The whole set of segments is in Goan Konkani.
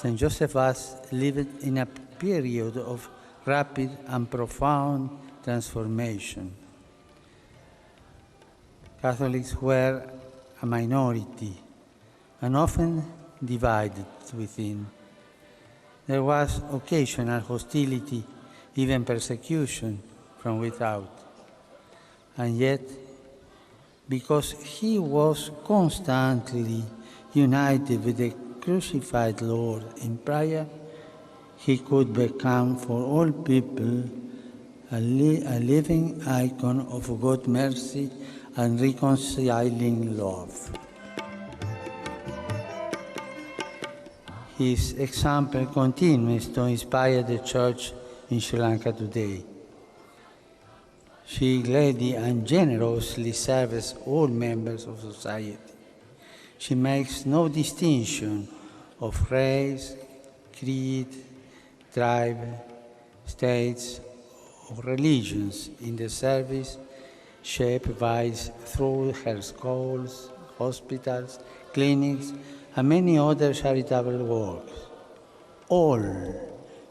Saint Joseph Vaz lived in a period of rapid and profound transformation. Catholics were a minority and often divided within. There was occasional hostility, even persecution from without. And yet, because he was constantly united with the crucified Lord in prayer, he could become for all people a living icon of God's mercy and reconciling love. His example continues to inspire the Church in Sri Lanka today. She gladly and generously serves all members of society. She makes no distinction of race, creed, tribe, states, or religions in the service she provides through her schools, hospitals, clinics, and many other charitable works. All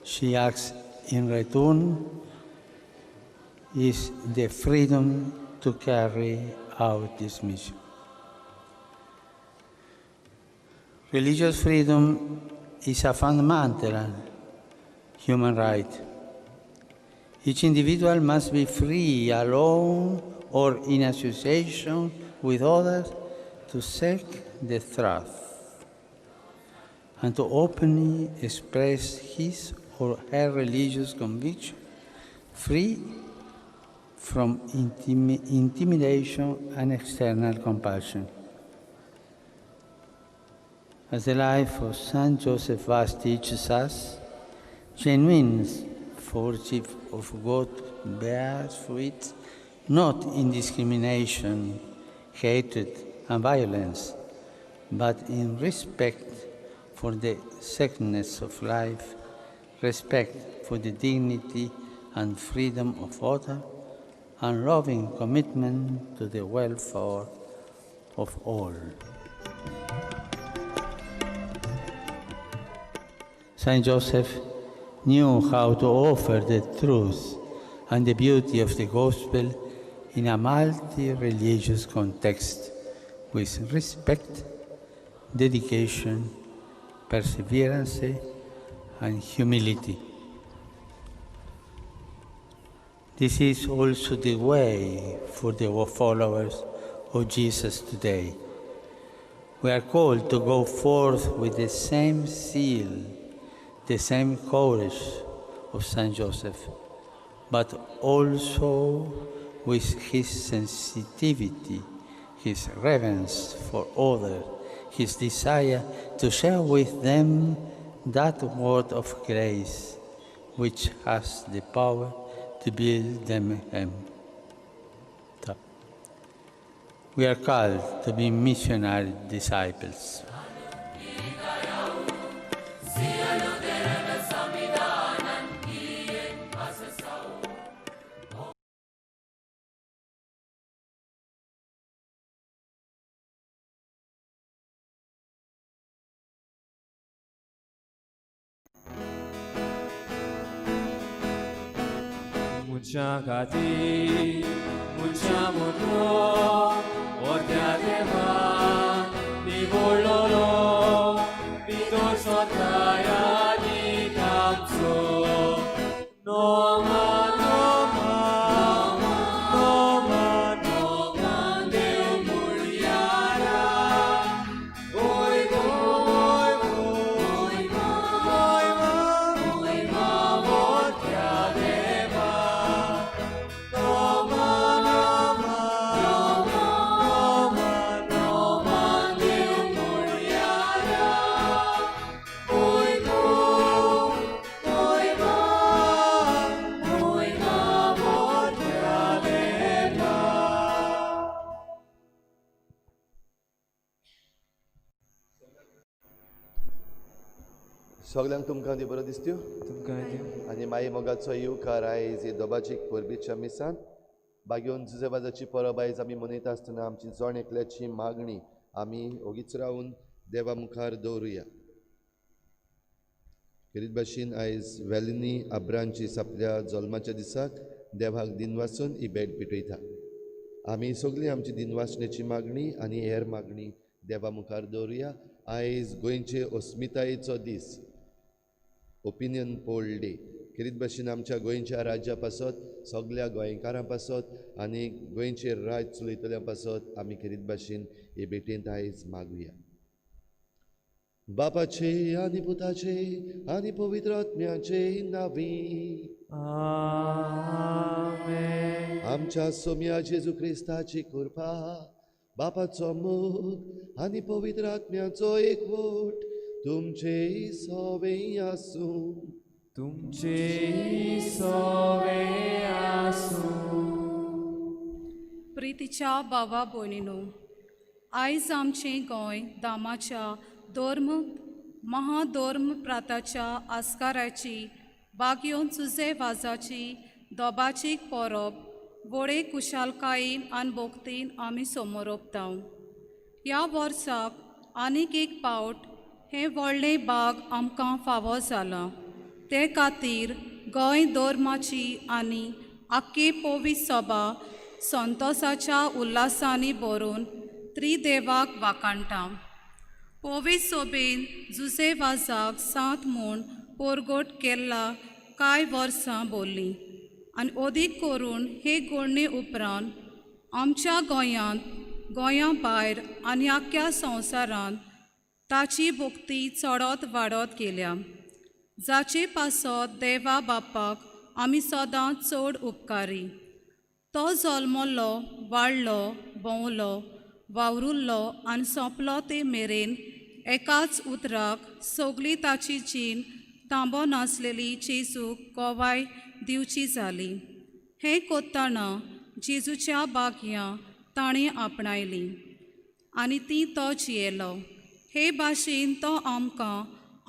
she asks in return is the freedom to carry out this mission. Religious freedom is a fundamental human right. Each individual must be free, alone or in association with others, to seek the truth and to openly express his or her religious conviction, free from intimidation and external compulsion. As the life of Saint Joseph Vaz teaches us, genuine worship of God bears fruit not in discrimination, hatred, and violence, but in respect for the sacredness of life, respect for the dignity and freedom of others, and loving commitment to the welfare of all. Saint Joseph knew how to offer the truth and the beauty of the gospel in a multi-religious context with respect, dedication, perseverance, and humility. This is also the way for the followers of Jesus today. We are called to go forth with the same zeal, the same courage of Saint Joseph, but also with his sensitivity, his reverence for others, his desire to share with them that word of grace which has the power to build them up. We are called to be missionary disciples. Muchakati, muchamuto, orteadema, nivololo, vidosotaya nikamso, noma, noma, noma, noma, deumuliara, oi, oi, oi, oi, oi, orteadema. सगळ्यांक तुमकां ती बरो दिसत्यो तुमकां आनी माई मोगाचो येवकार आयज दोबाजीक परबेच्या मिसान बागेवन जुजेबाजाची परब आयज आमी मनयता आसतना आमची जण एकल्याची मागणी आमी ओगीच रावन देवा मुखार दवरुया. खेरीत भाशेन आयज वेलनी आब्रांचीस आपल्या जल्माच्या दिसाक देवाक दिनवासून ही भेट भेटयता. आमी सगळीं आमची दिनवासणेची मागणी आनी हेर मागणी देवा मुखार दवरुया. आयज गोंयचे अस्मितायेचो दीस, ओपिनियन पोल डे. खेरीत भाशेन आमच्या गोंयच्या राज्या पासत, सगल्या गोंयकारां पासत आनी गोंयचेर राज चलयतल्या पासत आमी खेरीत भाशेन हे भेटेंत आयज मागुया. बापाचे आनी पुताचे आनी पवित्र आत्म्याचे नांवी आमेन. आमच्या सोम्या जेजू क्रिस्ताची कृपा, बापाचो मोग आनी पवित्र आत्म्याचो एकवट तुमचे सवे आसूं. तुमचे सवे आसूं. प्रितीच्या भावा भयणीनो, आयज आमचें गोंय दामाच्या धर्म महाधर्म प्राताच्या आस्काराची बागयोन चुजे वाजाची दोबाची परब व्हडे कुशालकायेन आनी भोक्तीन आमी समोरोपता. ह्या वर्साक आनीक एक पावट हें व्हडलें बाग आमकां फावो जालां. ते खातीर गोंय धर्माची आनी आख्खी पवित्र सभा संतोसाच्या उल्हासांनी भरून त्रिदेवाक वाखाणटा. पवित्र सोबेन जुजे वाजाक सांत म्हूण पोरगोट केल्ला कांय वर्सां बोल्लीं आनी अदीक करून हे घोडणे उपरांत आमच्या गोंयांत, गोंया भायर आनी आख्ख्या संवसारांत ताची भक्ती चडत वाडत गेल्या, जाचे पासत देवा बापाक आमी सदांच चड उपकारी. तो जल्मलो, वाडलो, भोंवलो, वावरुल्लो आनी सोंपलो ते मेरेन एकाच उतराक सगली ताची जीण तांबो नासलेली जेजूक गवाय दिवची जाली. हें कोत्ताना जेजूच्या बागयां ताणें आपणायलीं आनी ती तो जियेलो. हे भाशेन तो आमकां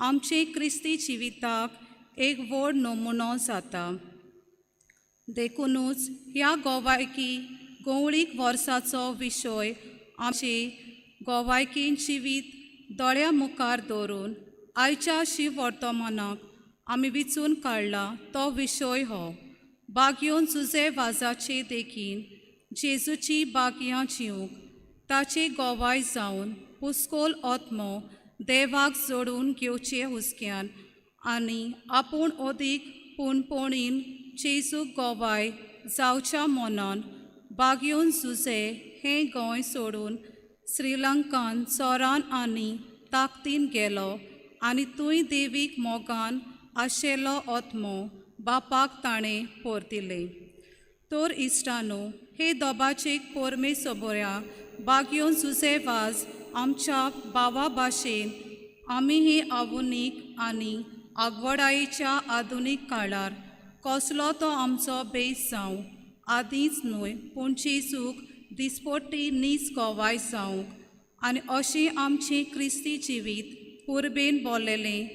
आमचे क्रिस्ती जिविताक एक व्हड नमुनो जाता. देखुनूच ह्या गोवायकी गोवळीक वर्साचो विशय आमचे गोवायकीन जिवीत दोळ्या मुखार दवरून आयच्या शिव वर्तमानाक आमी विचून काडला तो विशय हो बागयोन जुजे वाजाचे देखीन जेजूची बागयां जिवंक ताची गोवाय जावन पुस्कोल आत्मो देवाक जोडून घेवचे हुस्क्यान आनी आपूण अदीक पुणपणीन जेजूक गोवाय जावच्या मनान बागयोन जुजे हें गोंय सोडून श्रीलंकान चोरान आनी ताकदीन गेलो आनी थंय देवीक मोगान आशिल्लो आत्मो बापाक ताणें परतिलें. तर इश्टानो, हे दोबाचेक पोरमे सोबऱ्या बागयोन जुजे वाज आमच्या भावा भाशेन आमी ही आधुनीक आनी आगवडायेच्या आधुनीक काळार कसलो तो आमचो बेस जावं आदींच न्हय पूण जेजूक दिसपट्टी नीज गोवाय जावंक आनी अशें आमचें क्रिस्ती जिवीत पुर्बेन बोल्लेलें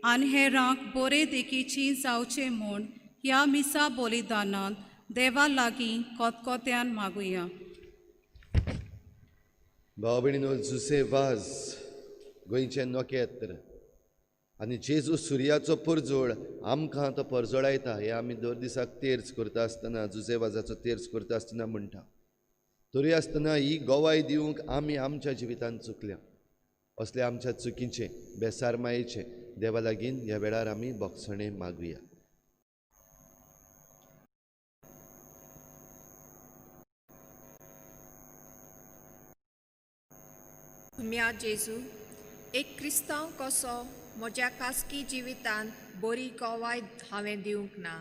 आनी हेरांक बरे देखीची जावचें म्हूण ह्या मिसा बलिदानांत देवा लागीं कोतकोत्यान मागुया. भाव भयणीनो, जुसे वाज गोंयचें नखेत्र आनी जेजू सुर्याचो परजोळ आमकां तो परजोळायता. हें आमी दर दिसाक तेर्स करता आसतना, जुसे वाजाचो तेर्स करता आसतना म्हणटा. तरी आसतना ही गोवाय दिवंक आमी आमच्या जिवितांत चुकल्या. असल्या आमच्या चुकीचें, बेसारमायेचें देवा लागीं ह्या वेळार आमी बोगसणें मागुया. म्या जेजू, एक क्रिस्तांव कसो म्हज्या खासगी जिवितांत बरी गोवाय हांवें दिवंक ना.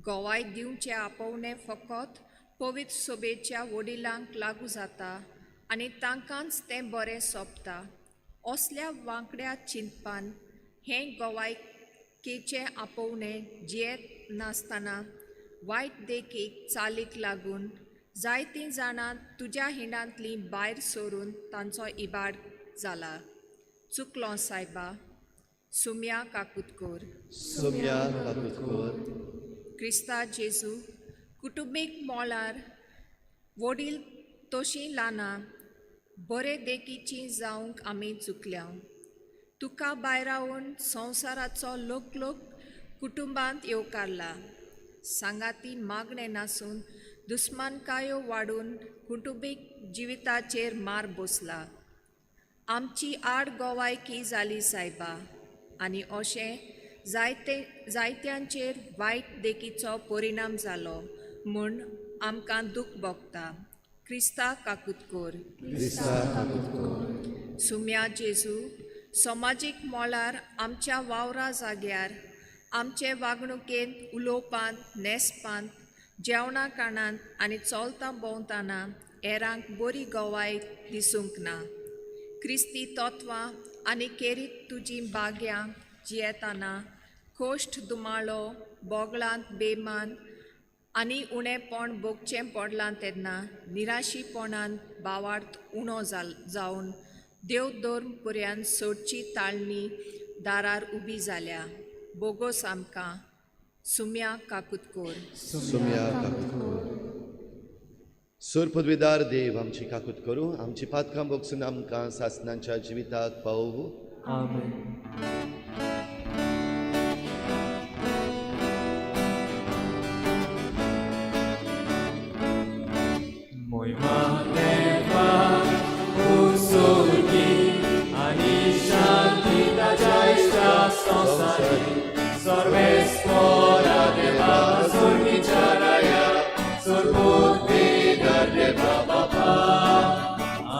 गोवाय दिवचें आपोवणें फकत पवित्र सोबेच्या वडिलांक लागू जाता आनी तांकांच तें बरें सोंपता. असल्या वांकड्या चिंतपान हें गोवायकेचें आपोवणें जियेत नासतना वायट देखीक चालीक लागून जायतीं जाणां तुज्या हिंडांतलीं भायर सरून तांचो इबाड जाला. चुकलो सायबा, सुम्या काकुतकोर. सुम्या काकुतकोर. क्रिस्ता जेजू, कुटुंबीक मोलार वडील तशीं ल्हानां बरे देखीचीं जावंक आमी चुकल्या. तुका भायरावन संवसाराचो लोक कुटुंबांत येवकारला. सांगाती मागणें नासून दुस्मानकायो वाडून कुटुंबीक जिविताचेर मार बसला. आमची आड गोवायकी जाली सायबा आनी अशें जायते जायत्यांचेर वायट देखीचो परिणाम जालो म्हूण आमकां दूख भोगता. क्रिस्ता काकूत कोर. क्रिस्ता काकूत कर. सुम्या जेजू, समाजीक मोलार आमच्या वावरा जाग्यार आमचे वागणुकेंत, उलोवपांत, न्हेसपांत, जेवणा खाणांत आनी चलता भोंवतना हेरांक बरी गवाय दिसूंक ना. क्रिस्ती तत्वां आनी केरीत तुजीं भाग्यां जियेतना कोश्ट दुमाळो, बोगळांत बेमान आनी उणेपण भोगचें पडलां तेन्ना निराशीपणान बावार्थ उणो जावन देव धर्म पर्यंत सोडची ताळणी दारार उबी जाल्या. बोगोस आमकां. सुम्या काकूत कोर. सुम्या काकूत कर. सूर पदवीदार देव आमची काकूत करूं, आमची पातकां भोगसून आमकां सासनांच्या जिविताक पावोवं. आमेन. मोहिमा देवा उर्सुगी आनी शांती ताज्या इश्टा संवसारी सर्वेस्पोरा देवा सुर्गीच्या राया सुरबुद्धिधर देवा बापा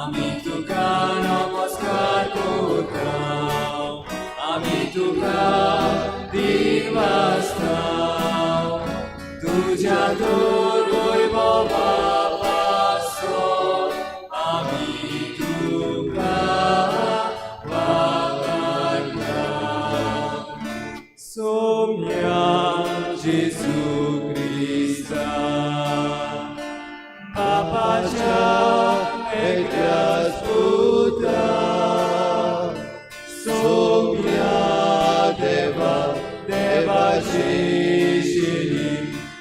आमी तुका नमस्कार करता, आमी तुका दिनवासता. तुज्या तर वैभवा पासत आमी तुका वाखाणता. सोम्या जेजू क्रिस्ता बापाच्या एकल्याच पुता, सोम्या देवा देवाची शिरी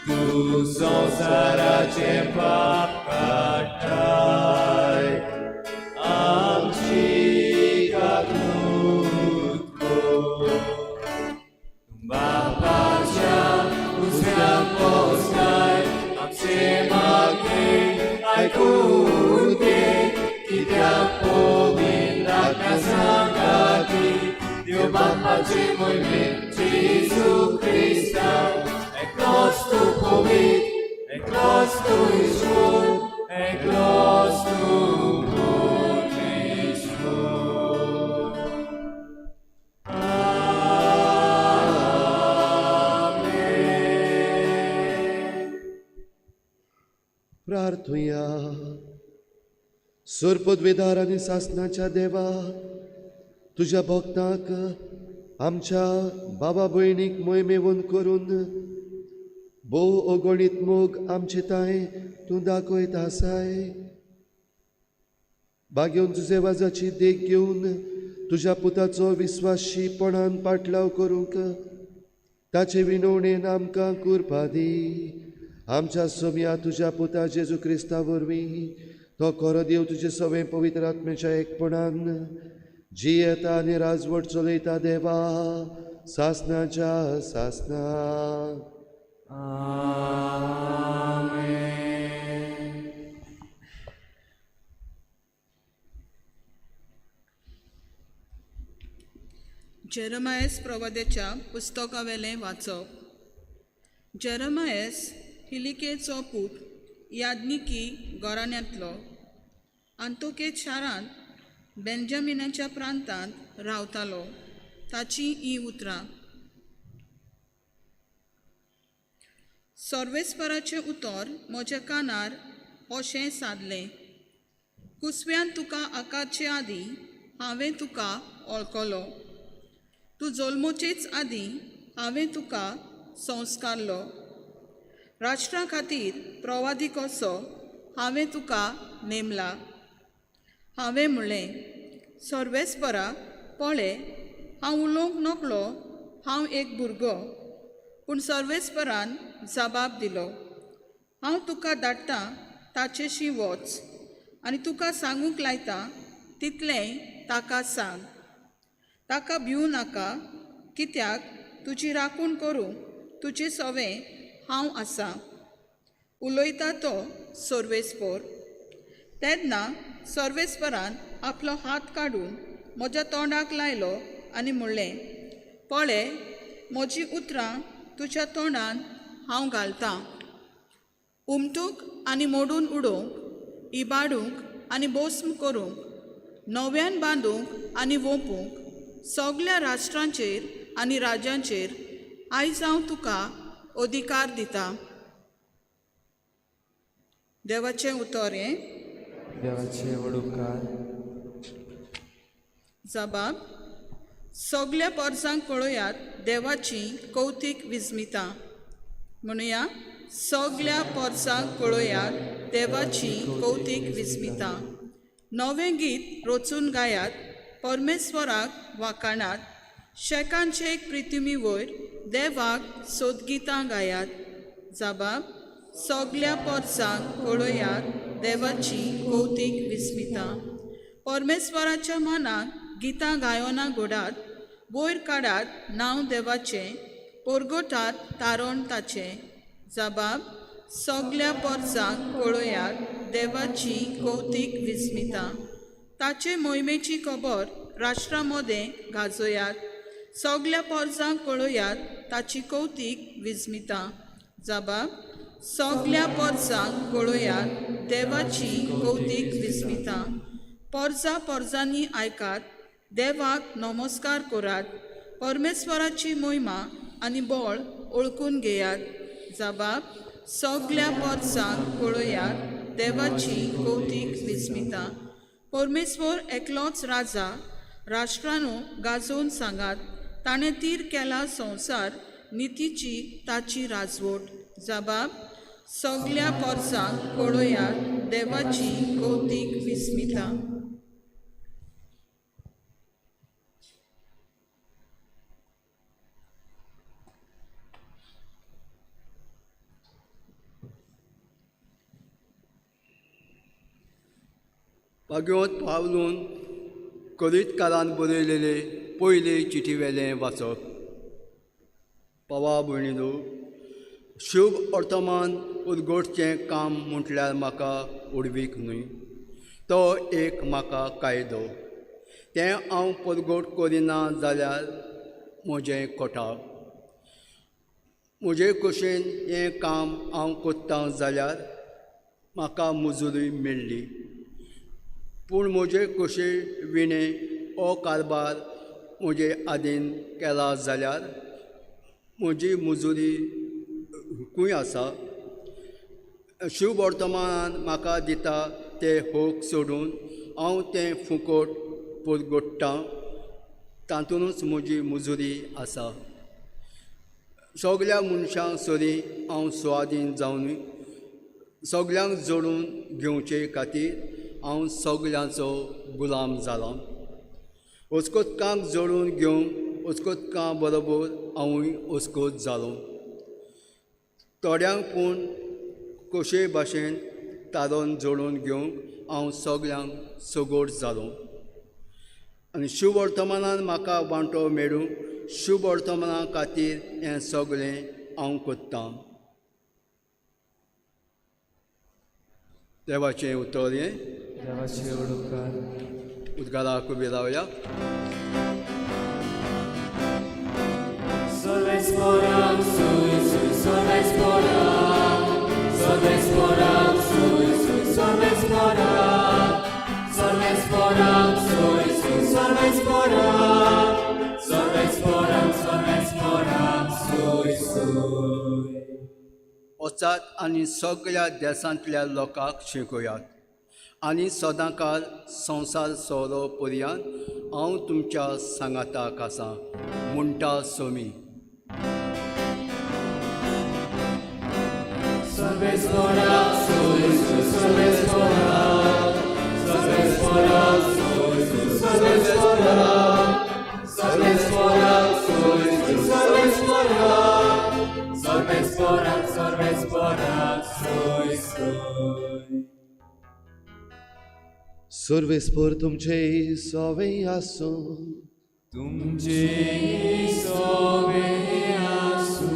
तूं संवसाराचें पाप काडटाय, आमची काकूत कर. बापाच्या उजव्यान बसलाय, आमचे मागणें आयकून घे, कित्याक पवित्र आत्म्या सांगाती देव बापाचे मोहिमेन जेजू क्रिस्ता, एकलोच तूं पवित्र, एकलोच तूं ईश्वर, एकलोच तूं परमेश्वर. आमेन. प्रार्थुया. सूर पदवीदार आनी सासनाच्या देवा, तुज्या भक्तांक आमच्या बाबा भयणीक मोहिमेवन करून भोव अगणीत मोग आमचे तांय तूं दाखयत आसाय. बागेवन तुजे वाजाची देख घेवन तुज्या पुताचो विस्वाशीपणान पाटलाव करूंक ताचे विनवणेन आमकां कृपा दी. आमच्या सोम्या तुज्या पुता जेजू क्रिस्ता वरवीं तो खरो देव तुजे सवें पवित्र आत्म्याच्या एकपणान जियेता आनी राजवट चलयता देवा सासनाच्या सासना. आमेन. जेरमायस प्रवाद्याच्या पुस्तकावेलें वाचप. जेरमायस हिलिकेचो पूत, याज्ञिकी घराण्यांतलो, आंतोकेत शारांत बेंजामिनाच्या प्रांतांत रावतालो. ताची हीं उतरां. सर्वेस्पराचें उतर म्हज्या कानार अशें सादलें, कुसव्यान तुका आकारचे आदीं हांवें तुका वळखलो, तूं जल्मचेच आदीं हांवें तुका संस्कारलो. राष्ट्रा खातीर प्रवादी कसो हांवें तुका नेमला. हांवें म्हणलें, सर्वेस्परा पळय, हांव उलोवंक नकळो, हांव एक भुरगो. पूण सर्वेस्परान जबाब दिलो, हांव तुका धाडटा ताचेशी वच आनी तुका सांगूंक लायता तितलेंय ताका सांग. ताका भिवूं नाका, कित्याक तुजी राखण करूंक तुजे सवें हांव आसा, उलयता तो सर्वेस्पोर. तेन्ना सर्वेस्परान आपलो हात काडून म्हज्या तोंडाक लायलो आनी म्हणलें, पळय, म्हजीं उतरां तुज्या तोंडान हांव घालतां. उमटूंक आनी मोडून उडोवंक, इबाडूंक आनी भस्म करूंक, नव्यान बांदूंक आनी वोंपूंक, सगल्या राष्ट्रांचेर आनी राज्यांचेर आयज हांव तुका अधिकार दिता. देवाचें उतर हें. देवाचे व्हड उपकार. जबाब. सगल्या पोरसांक पळयात देवाची कौतीक विस्मिता. म्हणुया, सगल्या पोरसांक पळयात देवाची कौतीक विस्मिता. नवें गीत रचून गायात, परमेश्वराक वाखाणात, शेकांचे प्रितिमी वयर देवाक सोदगितां गायात. जबाब. सगल्या पोरसांक पळयात देवाची कौतीक विस्मिता. परमेश्वराच्या मनाक गितां गायनां घोडात, वयर काडात नांव देवाचें, परगटात तारण ताचें. जबाब. सगल्या पोरसांक पळयात देवाची कौतीक विस्मिता. ताचे मोहिमेची खबर राष्ट्रा मदें गाजयात, सगल्या पोरसांक पळयात ताची कौतीक विस्मिता. जबाब. सगल्या पोरसांक पळयात देवाची कौतीक विस्मिता. पोरसा पोरसांनी आयकात, देवाक नमस्कार करात, परमेश्वराची मोहिमा आनी बळ ओळखून घेयात. जबाब. सगल्या पोरसांक पळयात देवाची कौतीक विस्मिता. परमेश्वर एकलोच राजा, राष्ट्रांनो गाजोवन सांगात, ताणें तीर केला संवसार, नितीची ताची राजवट. जबाब. सगल्या पोरसांक पळयात देवाची कौतीक विस्मिता. भाग्यवंत पावलून करीतकारान बरयलेले पयले चिठीवेलें वाचप. पावा भयणीलो, शुभ वर्तमान उदगोटचें काम म्हटल्यार म्हाका उडवीक न्हय, तो एक म्हाका कायदो. तें हांव परगोट करिना जाल्यार म्हजें कोटा. म्हजे कशेन हें काम हांव कोत्ता जाल्यार म्हाका मुजुरी मेळ्ळी, पूण म्हजे कशे विणें हो कारबार म्हजे आदीन केला जाल्यार म्हजी मुजुरी खंय आसा? शुभ वर्तमानान म्हाका दिता ते होक सोडून हांव तें फुकट परगोडटां, तातूंतच म्हजी मुजुरी आसा. सगल्या मनशां सरी हांव सुवादीन जावन सगल्यांक जोडून घेवचे खातीर हांव सगल्यांचो गुलाम जालां. अस्कोतकांक जोडून घेवंक अस्कोतकां बरोबर हांवूय अस्कोत जालो. थोड्यांक पूण कशे भाशेन तारण जोडून घेवंक हांव सगल्यांक सगोड जालो. आनी शुभ वर्तमानान म्हाका वांटो मेळूंक शुभ वर्तमाना खातीर हें सगळें हांव कोत्तां. देवाचें उतर हें. देवाचे व्हड उपकार. उद्गाराक उबी रावया. वचात आनी सगळ्या देशांतल्या लोकांक शिकयात आनी सदांकाळ संवसार सोरो पर्यंत हांव तुमच्या सांगाताक आसा, म्हणटा सोमी. सर्वेस्पर तुमचे सवे आसूं. तुमचे सोवे आसूं.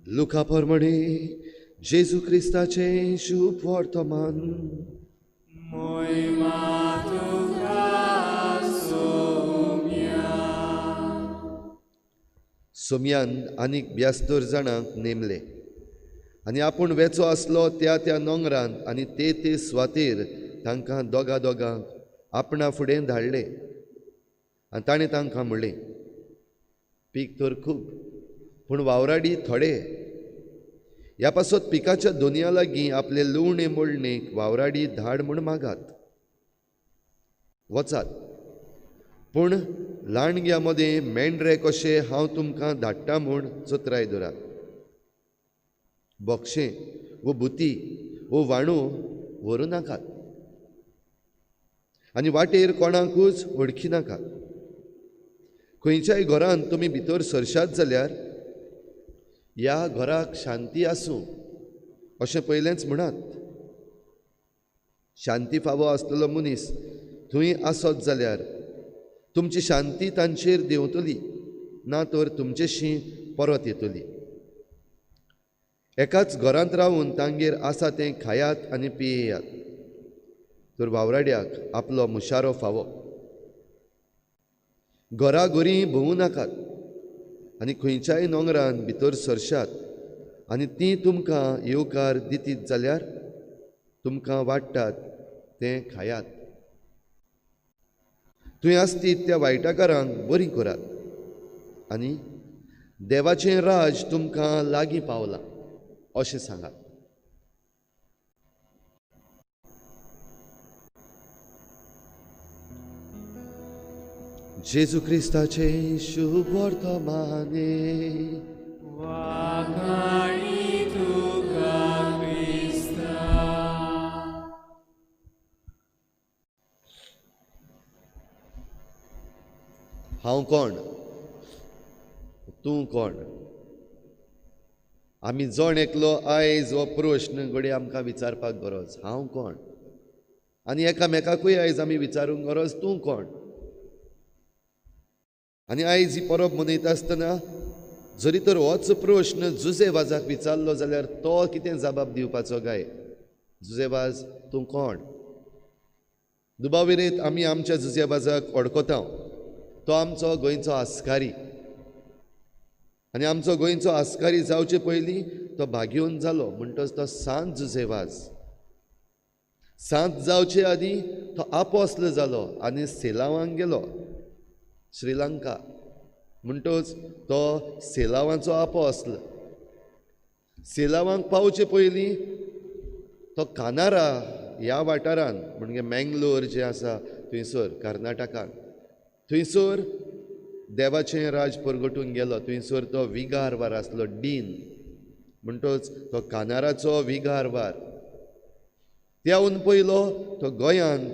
लुका प्रमाणे जेजू क्रिस्ताचें शुभ वर्तमान. मोहिमा तुका सोम्या. सोम्यान आनीक 72 जाणांक नेमले आनी आपूण वेचो आसलो त्या त्या नोंगरांत आनी ते ते सुवातेर तांकां दोगा दोगांक आपणा फुडें धाडले. आनी ताणें तांकां म्हणलें, पीक तर खूब पूण वावराडी थोडे. ह्या पासत पिकाच्या दोनया लागीं आपले लुवणे मोडणेक वावराडी धाड म्हूण मागात. वचात, पूण लांडग्या मदें मेंढरे कशे हांव तुमकां धाडटा म्हूण चत्राय दवरात. बोक्षें वो भुती वो वाणू व्हरूं नाकात आनी वाटेर कोणाकूच वळखी नाकात. खंयच्याय घरांत तुमी भितर सरशात जाल्यार ह्या घराक शांती आसूं अशें पयलेंच म्हणात. शांती फावो आसलेलो मनीस थंय आसत जाल्यार तुमची शांती तांचेर देंवतली, ना तर तुमचेशी परत येतली. एकाच घरांत रावून तांगेर आसा तें खायात आनी पियेयात, तर वावराड्याक आपलो मुशारो फावो. घरा घरी भोंवूं नाकात आनी खंयच्याय नोंगरान भितर सरशात आनी तीं तुमकां येवकार दितीत जाल्यार तुमकां वाडटात तें खायात. थंय आसतीत त्या वायटाकारांक बरीं करात आनी देवाचें राज तुमकां लागीं पावलां अशें सांगात. जेजू क्रिस्ताचें शुभ वर्तमाने. वाखाणी तुका क्रिस्ता. हांव कोण, तूं कोण? आमी जण एकलो आयज हो प्रश्न घडये आमकां विचारपाक गरज, हांव कोण? आनी एकामेकाकूय आयज आमी विचारूंक गरज, तूं कोण? आनी आयज ही परब मनयता आसतना जरी तर होच प्रश्न जुजे वाजाक विचारलो जाल्यार तो कितें जबाब दिवपाचो काय? जुजे वाज, तूं कोण? दुबाविरेत आमी आमच्या जुजे वाजाक वळखता. तो आमचो गोंयचो आस्कारी आनी आमचो गोंयचो आस्कारी जावचे पयलीं तो भाग्योन जालो म्हणटच तो सांत जुजे वाज. सांत जावचे आदीं तो आपोस्ल जालो आनी सेलावांक गेलो, श्रीलंका. म्हणटच तो सेलावांचो आपोस्ल. सेलावांक पावचे पयलीं तो कानारा ह्या वाठारान, म्हणजे मेंगलोर जें आसा थंयसर कर्नाटकान, थंयसर देवाचें राज परगटून गेलो. थंयसर तो विगारवार आसलो, डीन. म्हणटच तो कानाराचो विगारवार. त्याहून पयलो तो गोंयांत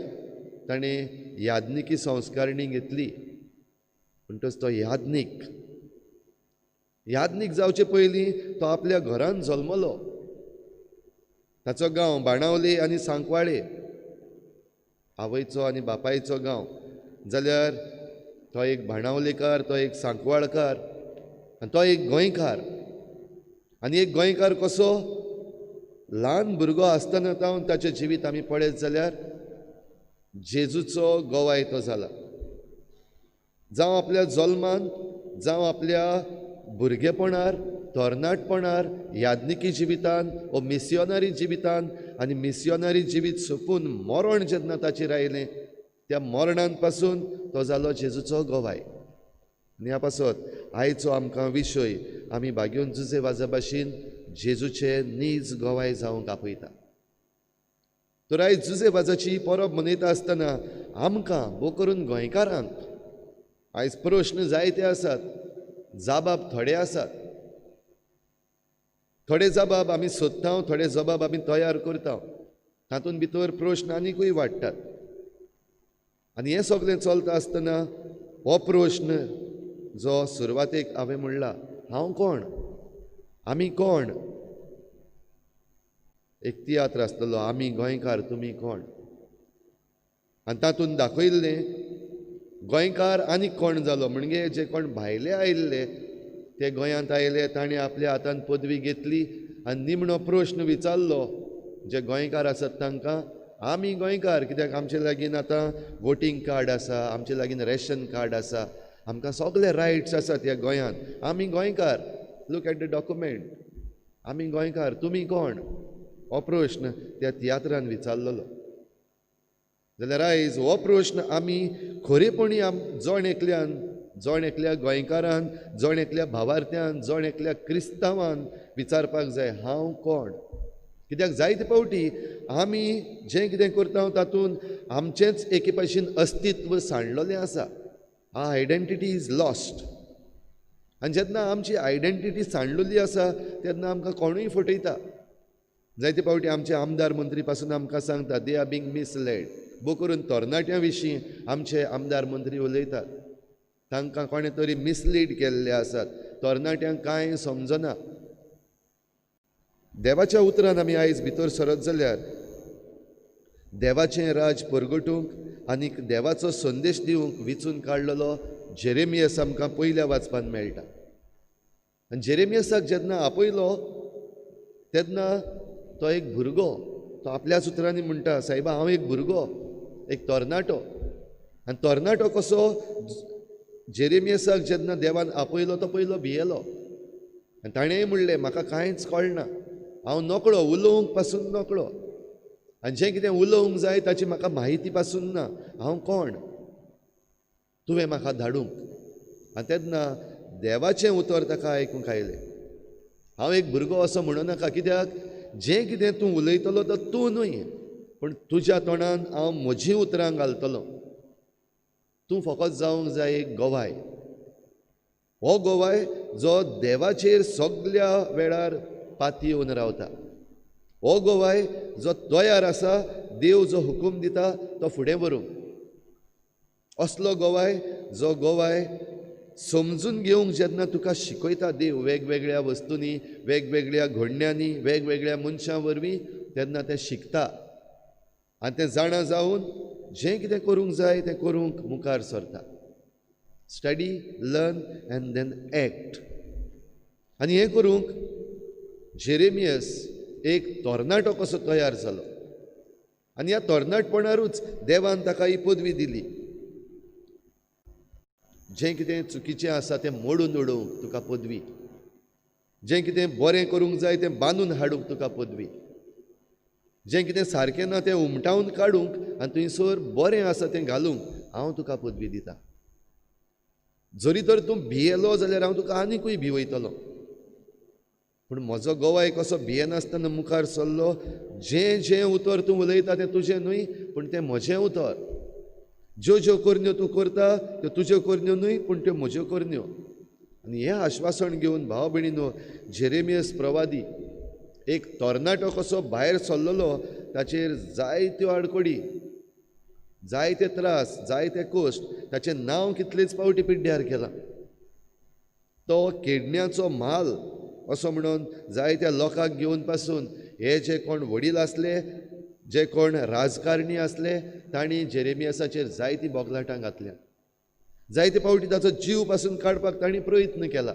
ताणें याज्ञिकी संस्कारणी घेतली, म्हणटच तो याज्ञीक. याज्ञीक जावचे पयलीं तो आपल्या घरांत जल्मलो. ताचो गांव बाणावले आनी सांकवाळे, आवयचो आनी बापायचो गांव. जाल्यार तो एक बाणावलेकार, तो एक सांकवाळकार आनी तो एक गोंयकार. आनी एक गोंयकार कसो ल्हान भुरगो आसतना तावन ताचें जिवीत आमी पळयत जाल्यार जेजूचो गोवाय तो जाला. जावं आपल्या जल्मान, जावं आपल्या भुरगेपणार, तरणाटपणार, याज्ञिकी जिवितान वो मिसियोनारी जिवितान, आनी मिसियोनारी जिवीत सोंपून मरण जेन्ना ताचेर आयलें त्या मरणान पासून तो जालो जेजूचो गोवाय. आनी ह्या पासत आयचो आमकां विशय आमी भाग्योन जुजे वाजा भाशेन जेजूचे नीज गोवाय जावंक आपयता. तर आयज जुजे वाजाची परब मनयता आसतना आमकां भोव करून गोंयकारांक आयज प्रश्न जायते आसात, जबाब थोडे आसात. थोडे जबाब आमी सोदता, थोडे जबाब आमी तयार करता, तातूंत भितर प्रश्न आनीकूय वाडटात. आनी हें सगळें चलता आसतना हो प्रश्न जो सुरवातेक हांवें म्हणला, हांव कोण, आमी कोण, एक तियात्र आसतलो, आमी गोंयकार तुमी कोण, आनी तातूंत दाखयल्लें गोंयकार आनी कोण जालो म्हणजे जे कोण भायले आयिल्ले ते गोंयांत आयले, तांणी आपल्या हातान पदवी घेतली आनी निमणो प्रश्न विचारलो जे गोंयकार आसात तांकां, आमी गोंयकार कित्याक आमचे लागीं आतां वोटींग कार्ड आसा, आमचे लागीं रेशन कार्ड आसा, आमकां सगळे रायट्स आसात ह्या गोंयांत, आमी गोंयकार, लूक एट the document, आमी गोंयकार, तुमी कोण? हो प्रश्न त्या तियात्रान विचारलेलो. जाल्यार आयज हो प्रश्न आमी खरेपणी जण एकल्यान, जण एकल्या गोंयकारान, जण एकल्या भावार्थ्यान, जण एकल्या क्रिस्तांवान विचारपाक जाय, हांव कोण? कित्याक जायते फावटी आमी जें कितें करता तातूंत आमचेंच एके भाशेन अस्तित्व सांडलेलें आसा. Our identity is lost. आनी जेन्ना आमची आयडेंटिटी सांडलेली आसा तेन्ना आमकां कोणूय फटयता. जायते फावटी आमचे आमदार मंत्री पासून आमकां सांगता they are being misled. भोव करून तरणाट्यां विशीं आमचे आमदार मंत्री उलयतात, तांकां कोणें तरी मिसलीड केल्ले आसात, तरणाट्यांक कांय समजना. देवाच्या उतरान आमी आयज भितर सरत जाल्यार देवाचें राज परगटूंक आनी देवाचो संदेश दिवंक विचून काडलेलो जेरेमियस आमकां पयल्या वाचपान मेळटा. आनी जेरेमियसाक जेन्ना आपयलो तेन्ना तो एक भुरगो, तो आपल्याच उतरांनी म्हणटा, सायबा हांव एक भुरगो, एक तरणाटो. आनी तरणाटो कसो जेरेमियसाक जेन्ना देवान आपयलो तो पयलो भियेलो आनी ताणेंय म्हणलें म्हाका कांयच कळना, हांव नकळो, उलोवंक पासून नकळो, आनी जें कितें उलोवंक जाय ताची म्हाका म्हायती पासून ना, हांव कोण, तुवें म्हाका धाडूंक. आनी तेन्ना देवाचें उतर ताका आयकूंक आयलें, हांव एक भुरगो असो म्हणू नाका, कित्याक जें कितें तूं उलयतलो तो तूं न्हय, पूण तुज्या तोंडान हांव म्हजीं उतरां घालतलो, तूं फकत जावंक जाय एक गवाय, हो गवाय जो देवाचेर सगल्या वेळार पातयेवन रावता, हो गवाय जो तयार आसा देव जो हुकूम दिता तो फुडें व्हरूंक, असलो गवाय जो गवाय समजून घेवंक जेन्ना तुका शिकयता देव वेगवेगळ्या वस्तूंनी, वेगवेगळ्या घडण्यांनी, वेगवेगळ्या मनशां वरवीं, तेन्ना तें शिकता आनी तें जाणा जावन जें कितें करूंक जाय तें करूंक मुखार सरता. Study, learn and then act. आनी हें करूंक जेरेमियस एक तरणाटो कसो तयार जालो आनी ह्या तरणाटपणारूच देवान ताका ही पदवी दिली, जें कितें चुकीचें आसा तें मोडून उडोवंक तुका पदवी, जें कितें बरें करूंक जाय तें बांदून हाडूंक तुका पदवी, जें कितें सारकें ना तें उमटावन काडूंक आनी थंयसर बरें आसा तें घालूंक हांव तुका पदवी दिता. जरी तर तूं भियेलो जाल्यार हांव तुका आनीकूय भिवयतलो, पूण म्हजो गवाय कसो भियेनासतना मुखार सरलो, जें जें उतर तूं उलयता तें तुजें न्हय पूण तें म्हजें उतर, ज्यो ज्यो करण्यो तूं करता त्यो तुज्यो करण्यो न्हय पूण त्यो म्हज्यो करण्यो. आनी हें आश्वासन घेवन भाव भयणीनो जेरेमियस प्रवादी एक तरणाटो कसो भायर सरलेलो, ताचेर जायत्यो आडखळी, जायते त्रास, जायते कश्ट, ताचें नांव कितलेच फावटी पिड्ड्यार केलां, तो केडण्याचो म्हाल असो म्हणून जायत्या लोकांक घेवन पासून हे जे कोण वडील आसले, जे कोण राजकारणी आसले, तांणी जेरेमियसाचेर जायतीं बोगलाटां घातल्या, जायते फावटी ताचो जीव पासून काडपाक तांणी प्रयत्न केला,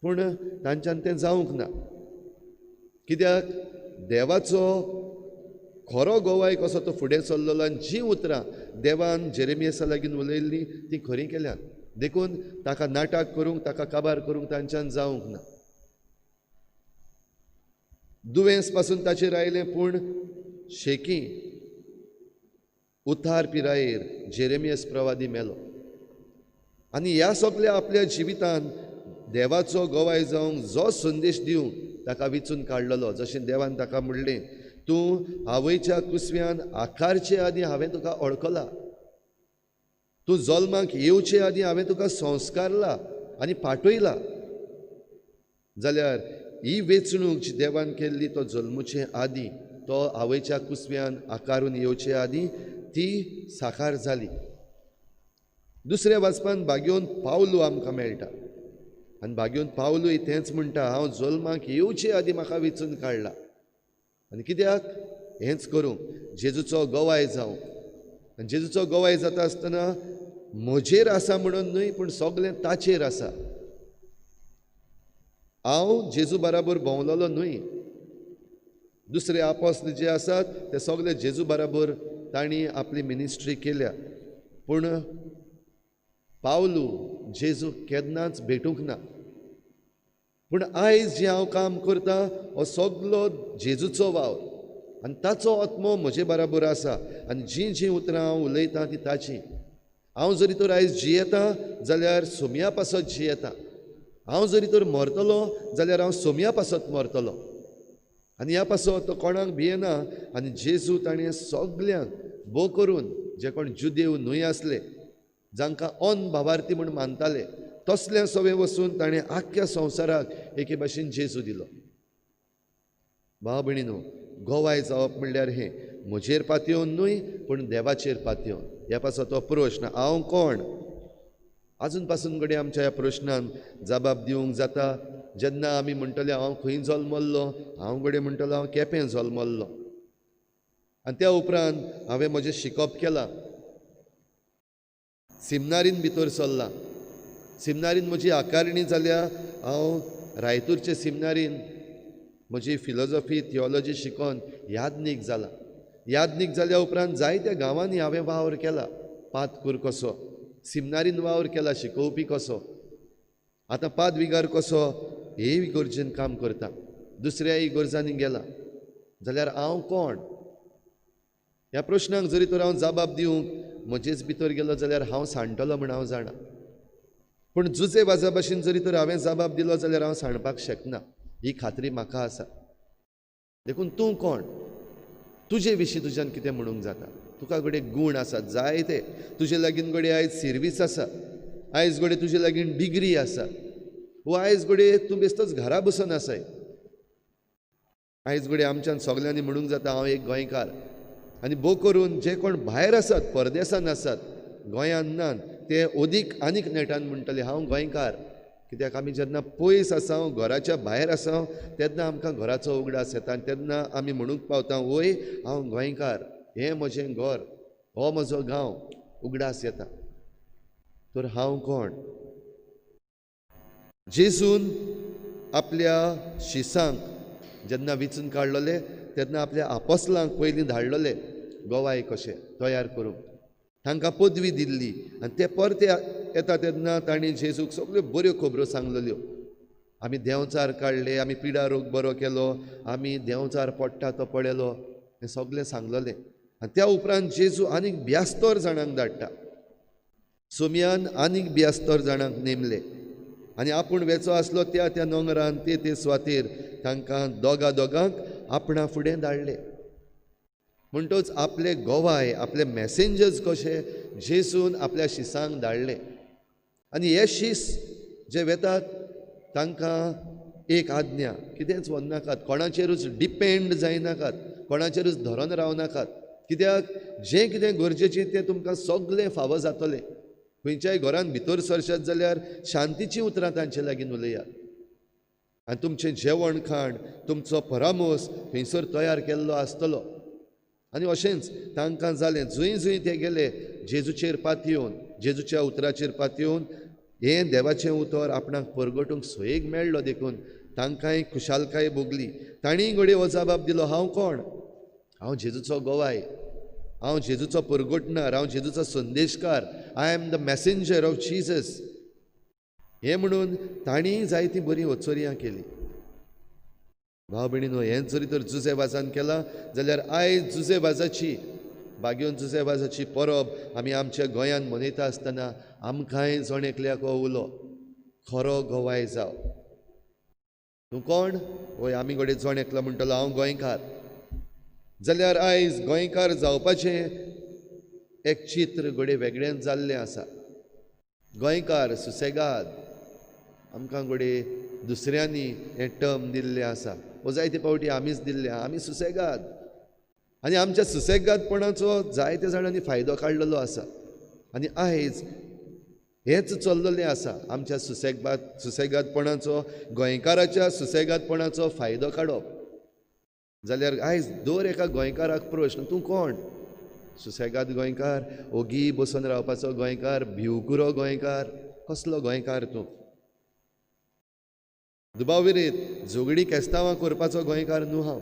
पूण तांच्यान तें जावंक ना. कित्याक देवाचो खरो गवाय कसो तो फुडें सरलेलो आनी जीं उतरां देवान जेरेमियसा लागीं उलयल्लीं तीं खरीं केल्यात, देखून ताका नाटक करूंक, ताका काबार करूंक तांच्यान जावंक ना. दुयेंस पासून ताचेर आयलें, पूण शेकी उतार पिरायेर जेरेमियस प्रवादी मेलो. आनी ह्या सगल्या आपल्या जिवितान देवाचो गवाय जावंक जो संदेश दिवंक ताका विचून काडलेलो, जशें देवान ताका म्हणलें, तूं आवयच्या कुसव्यान आकारचे आदीं हांवें तुका वळखला, तूं जल्माक येवचे आदीं हांवें तुका संस्कारला आनी पाठयला. जाल्यार ही वेंचणूक जी देवान केल्ली तो जल्मुचे आदीं, तो आवयच्या कुसव्यान आकारून येवचे आदीं ती साकार जाली. दुसऱ्या वाचपान बागेवन पावलू आमकां मेळटा आनी बागेवन पावलूय तेंच म्हणटा, हांव जल्माक येवचे आदीं म्हाका वेंचून काडला आनी कित्याक हेंच करूंक, जेजूचो गवाय जावंक. आनी जेजूचो गवाय जाता आसतना म्हजेर आसा म्हणून न्हय, पूण सगळें ताचेर आसा. हांव जेजू बराबर भोंवलोलो न्हय. दुसरे आपोस्ल जे आसात ते सगळे जेजू बराबर तांणी आपली मिनिस्ट्री केल्या, पूण पावलू जेजू केन्नाच भेटूंक ना. पूण आयज जें हांव काम करता हो सगलो जेजूचो वावर आनी ताचो आत्मो म्हजे बराबर आसा आनी जीं जीं उतरां हांव उलयतां तीं ताचीं. हांव जरी तर आयज जियेतां जाल्यार सोमया पासत जियेतां, हांव जरी तर मरतलो जाल्यार हांव सोमया पासत मरतलो. आनी ह्या पासत तो कोणाक भियेना. आनी जेजू ताणें सगल्यांक भो करून जे कोण जुदेव न्हय आसले, जांकां अन भावार्थी म्हूण मानताले, तसल्या सवे वचून ताणें आख्ख्या संवसाराक एके भाशेन जेजू दिलो. भाव भयणीनो, गोवाय जावप म्हणल्यार हें म्हजेर पातयेवन न्हय पूण देवाचेर पातयेवन. ह्या पासत तो प्रश्न हांव कोण, आजून पासून घडये आमच्या ह्या प्रश्नान जबाब दिवंक जाता. जेन्ना आमी म्हणटले हांव खंय जल्मल्लो, हांव घडये म्हणटलो हांव केपें जल्मल्लो आनी त्या उपरांत हांवें म्हजें शिकप केलां, सिमनारीन भितर सरलां, सिमनारीन म्हजी आकारणी जाल्या, हांव रायतूरचे सिमनारीन म्हजी फिलोजॉफी थियोलॉजी शिकोन याज्ञीक जाला. याज्ञीक जाल्या उपरांत जायत्या गांवांनी हांवें वावर केला, पादकूर कसो, सिमनारीन वावर केला, शिकोवपी कसो, आतां पादविगार कसो हे इगर्जेन काम करता, दुसऱ्या इगर्जांनी गेला. जाल्यार हांव कोण ह्या प्रश्नाक जरी तर हांव जबाब दिवंक म्हजेच भितर गेलो जाल्यार हांव सांडटलो म्हूण हांव जाणा, पूण जुजे वाजा भाशेन जरी तर हांवें जबाब दिलो जाल्यार हांव सांडपाक शकना, ही खात्री म्हाका आसा. देखून तूं कोण, तुजे विशीं तुज्यान कितें म्हणूंक जाता. तुका घडये गूण आसा जायते, तुजे लागीं घडये आयज सिर्वीस आसा, आयज घडये तुजे लागीं डिग्री आसा, वो आयज घडये तूं बेश्टोच घरा बसून आसाय. आयज घडये आमच्यान सगल्यांनी म्हणूंक जाता हांव एक गोंयकार. आनी भोव करून जे कोण भायर आसात, परदेसान आसात, गोंयांत नात, ते अदीक आनीक नेटान म्हणटले हांव गोंयकार. कित्याक आमी जेन्ना पयस आसा, घराच्या भायर आसा, तेन्ना आमकां घराचो उगडास येता आनी तेन्ना आमी म्हणूंक पावता वय हांव गोंयकार, हें म्हजें घर, हो म्हजो गांव, उगडास येता. तर हांव कोण? जेजून आपल्या शिसांक जेन्ना विचून काडलोले तेन्ना आपल्या आपोसलांक पयलीं धाडलोले गोवाय कशे तयार करूंक, तांकां पदवी दिल्ली आनी ते परते येता तेन्ना तांणी जेजूक सगल्यो बऱ्यो खबरो सांगलेल्यो. आमी देंवचार काडले, आमी पिडा रोग बरो केलो, आमी देंवचार पडटा तो पळयलो, हें सगळें सांगलेलें. आनी त्या उपरांत जेजू आनीक 72 जाणांक धाडटा. सोमयान आनीक 72 जाणांक नेमले आनी आपूण वेचो आसलो त्या त्या नोंगरान ते ते सुवातेर तांकां दोगा दोगांक आपणा फुडें धाडले. म्हणटच आपले गोवाय, आपले मॅसेंजर्स कशे जेजून आपल्या शिसांक धाडले. आनी हे शीस जे वेतात तांकां एक आज्ञा, कितेंच वचनाकात, कोणाचेरूच डिपेंड जायनाकात, कोणाचेरूच धरून रावनाकात. कित्याक जें कितें गरजेचें तें तुमकां सगळें फावो जातलें. खंयच्याय घरान भितर सरशात जाल्यार शांतीचीं उतरां तांचे लागीं उलयात आनी तुमचें जेवण खाण, तुमचो परामोस थंयसर तयार केल्लो आसतलो. आनी अशेंच तांकां जालें, जंय जंय ते गेले जेजूचेर पातयेवन, जेजूच्या उतराचेर पातयेवन हें देवाचें उतर आपणाक परगटूंक सोयेक मेळ्ळो, देखून तांकांय खुशालकाय भोगली. तांणी घडये हो जबाब दिलो, हांव कोण? हांव जेजूचो गोवाय, हांव जेजूचो परगटणार, हांव जेजूचो संदेशकार, I am the messenger of Jesus. हें म्हणून तांणी जायतीं बरीं वचोरयां केली. भाव भयणीनो, हें जरी तर जुजे वाजान केलां जाल्यार आयज जुजे वाजाची, बागेवन जुजे वाजाची परब आमी आमच्या गोंयांत मनयता आसतना आमकांय जण एकल्याक हो उलो, खरो गोवाय जाव. तूं कोण? वय आमी घडये जण एकलो म्हणटलो हांव गोंयकार. जाल्यार आयज गोंयकार जावपाचें एक चित्र घडये वेगळेंच जाल्लें आसा. गोंयकार सुसेगाद, आमकां घडये दुसऱ्यांनी हें टर्म दिल्लें आसा, वो जायते फावटी आमीच दिल्लें, आमी सुसेगाद. आनी आमच्या सुसेगादपणाचो जायते जाणांनी फायदो काडलेलो आसा. आनी आयज हेंच चल्लेलें आसा, आमच्या सुसेगादपणाचो, गोंयकाराच्या सुसेगादपणाचो फायदो काडप. जाल्यार आयज दर एका गोंयकाराक प्रश्न, तूं कोण? सुसेगाद गोंयकार, ओगी बसून रावपाचो गोंयकार, भिवकुरो गोंयकार, कसलो गोंयकार तूं? दुबाव विरीत झगडीं केस्तांवां करपाचो गोंयकार न्हू हांव.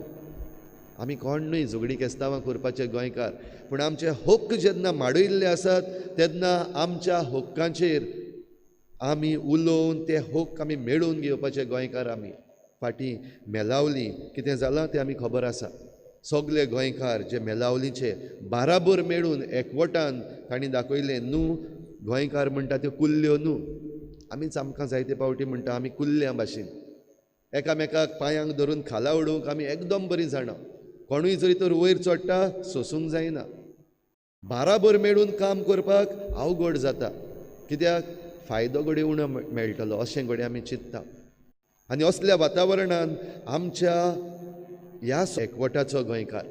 आमी कोण न्हय झगडीं केस्तांवां करपाचे गोंयकार. पूण आमचे हक्क जेन्ना माडयल्ले आसात तेन्ना आमच्या हक्कांचेर आमी उलोवन ते हक्क आमी मेळोवन घेवपाचे गोंयकार. आमी फाटीं मेलावली कितें जालां तें आमी खबर आसा. सगले गोंयकार जे मेलावलीचे बाराबर मेळून एकवटान तांणी दाखयलें न्हू गोंयकार म्हणटा त्यो कुल्ल्यो न्हू. आमीच आमकां जायते पावटी म्हणटा आमी कुल्ल्यां भाशेन, एकामेकाक पांयांक धरून खाला उडोवंक आमी एकदम बरीं जाणां. कोणूय जरी तर वयर चडटा सोसूंक जायना. बाराबर मेळून काम करपाक अवघड जाता, कित्याक फायदो घडये उणो मेळटलो अशें घडये आमी चिंतता. आनी असल्या वातावरणान आमच्या ह्या एकवटाचो गोंयकार,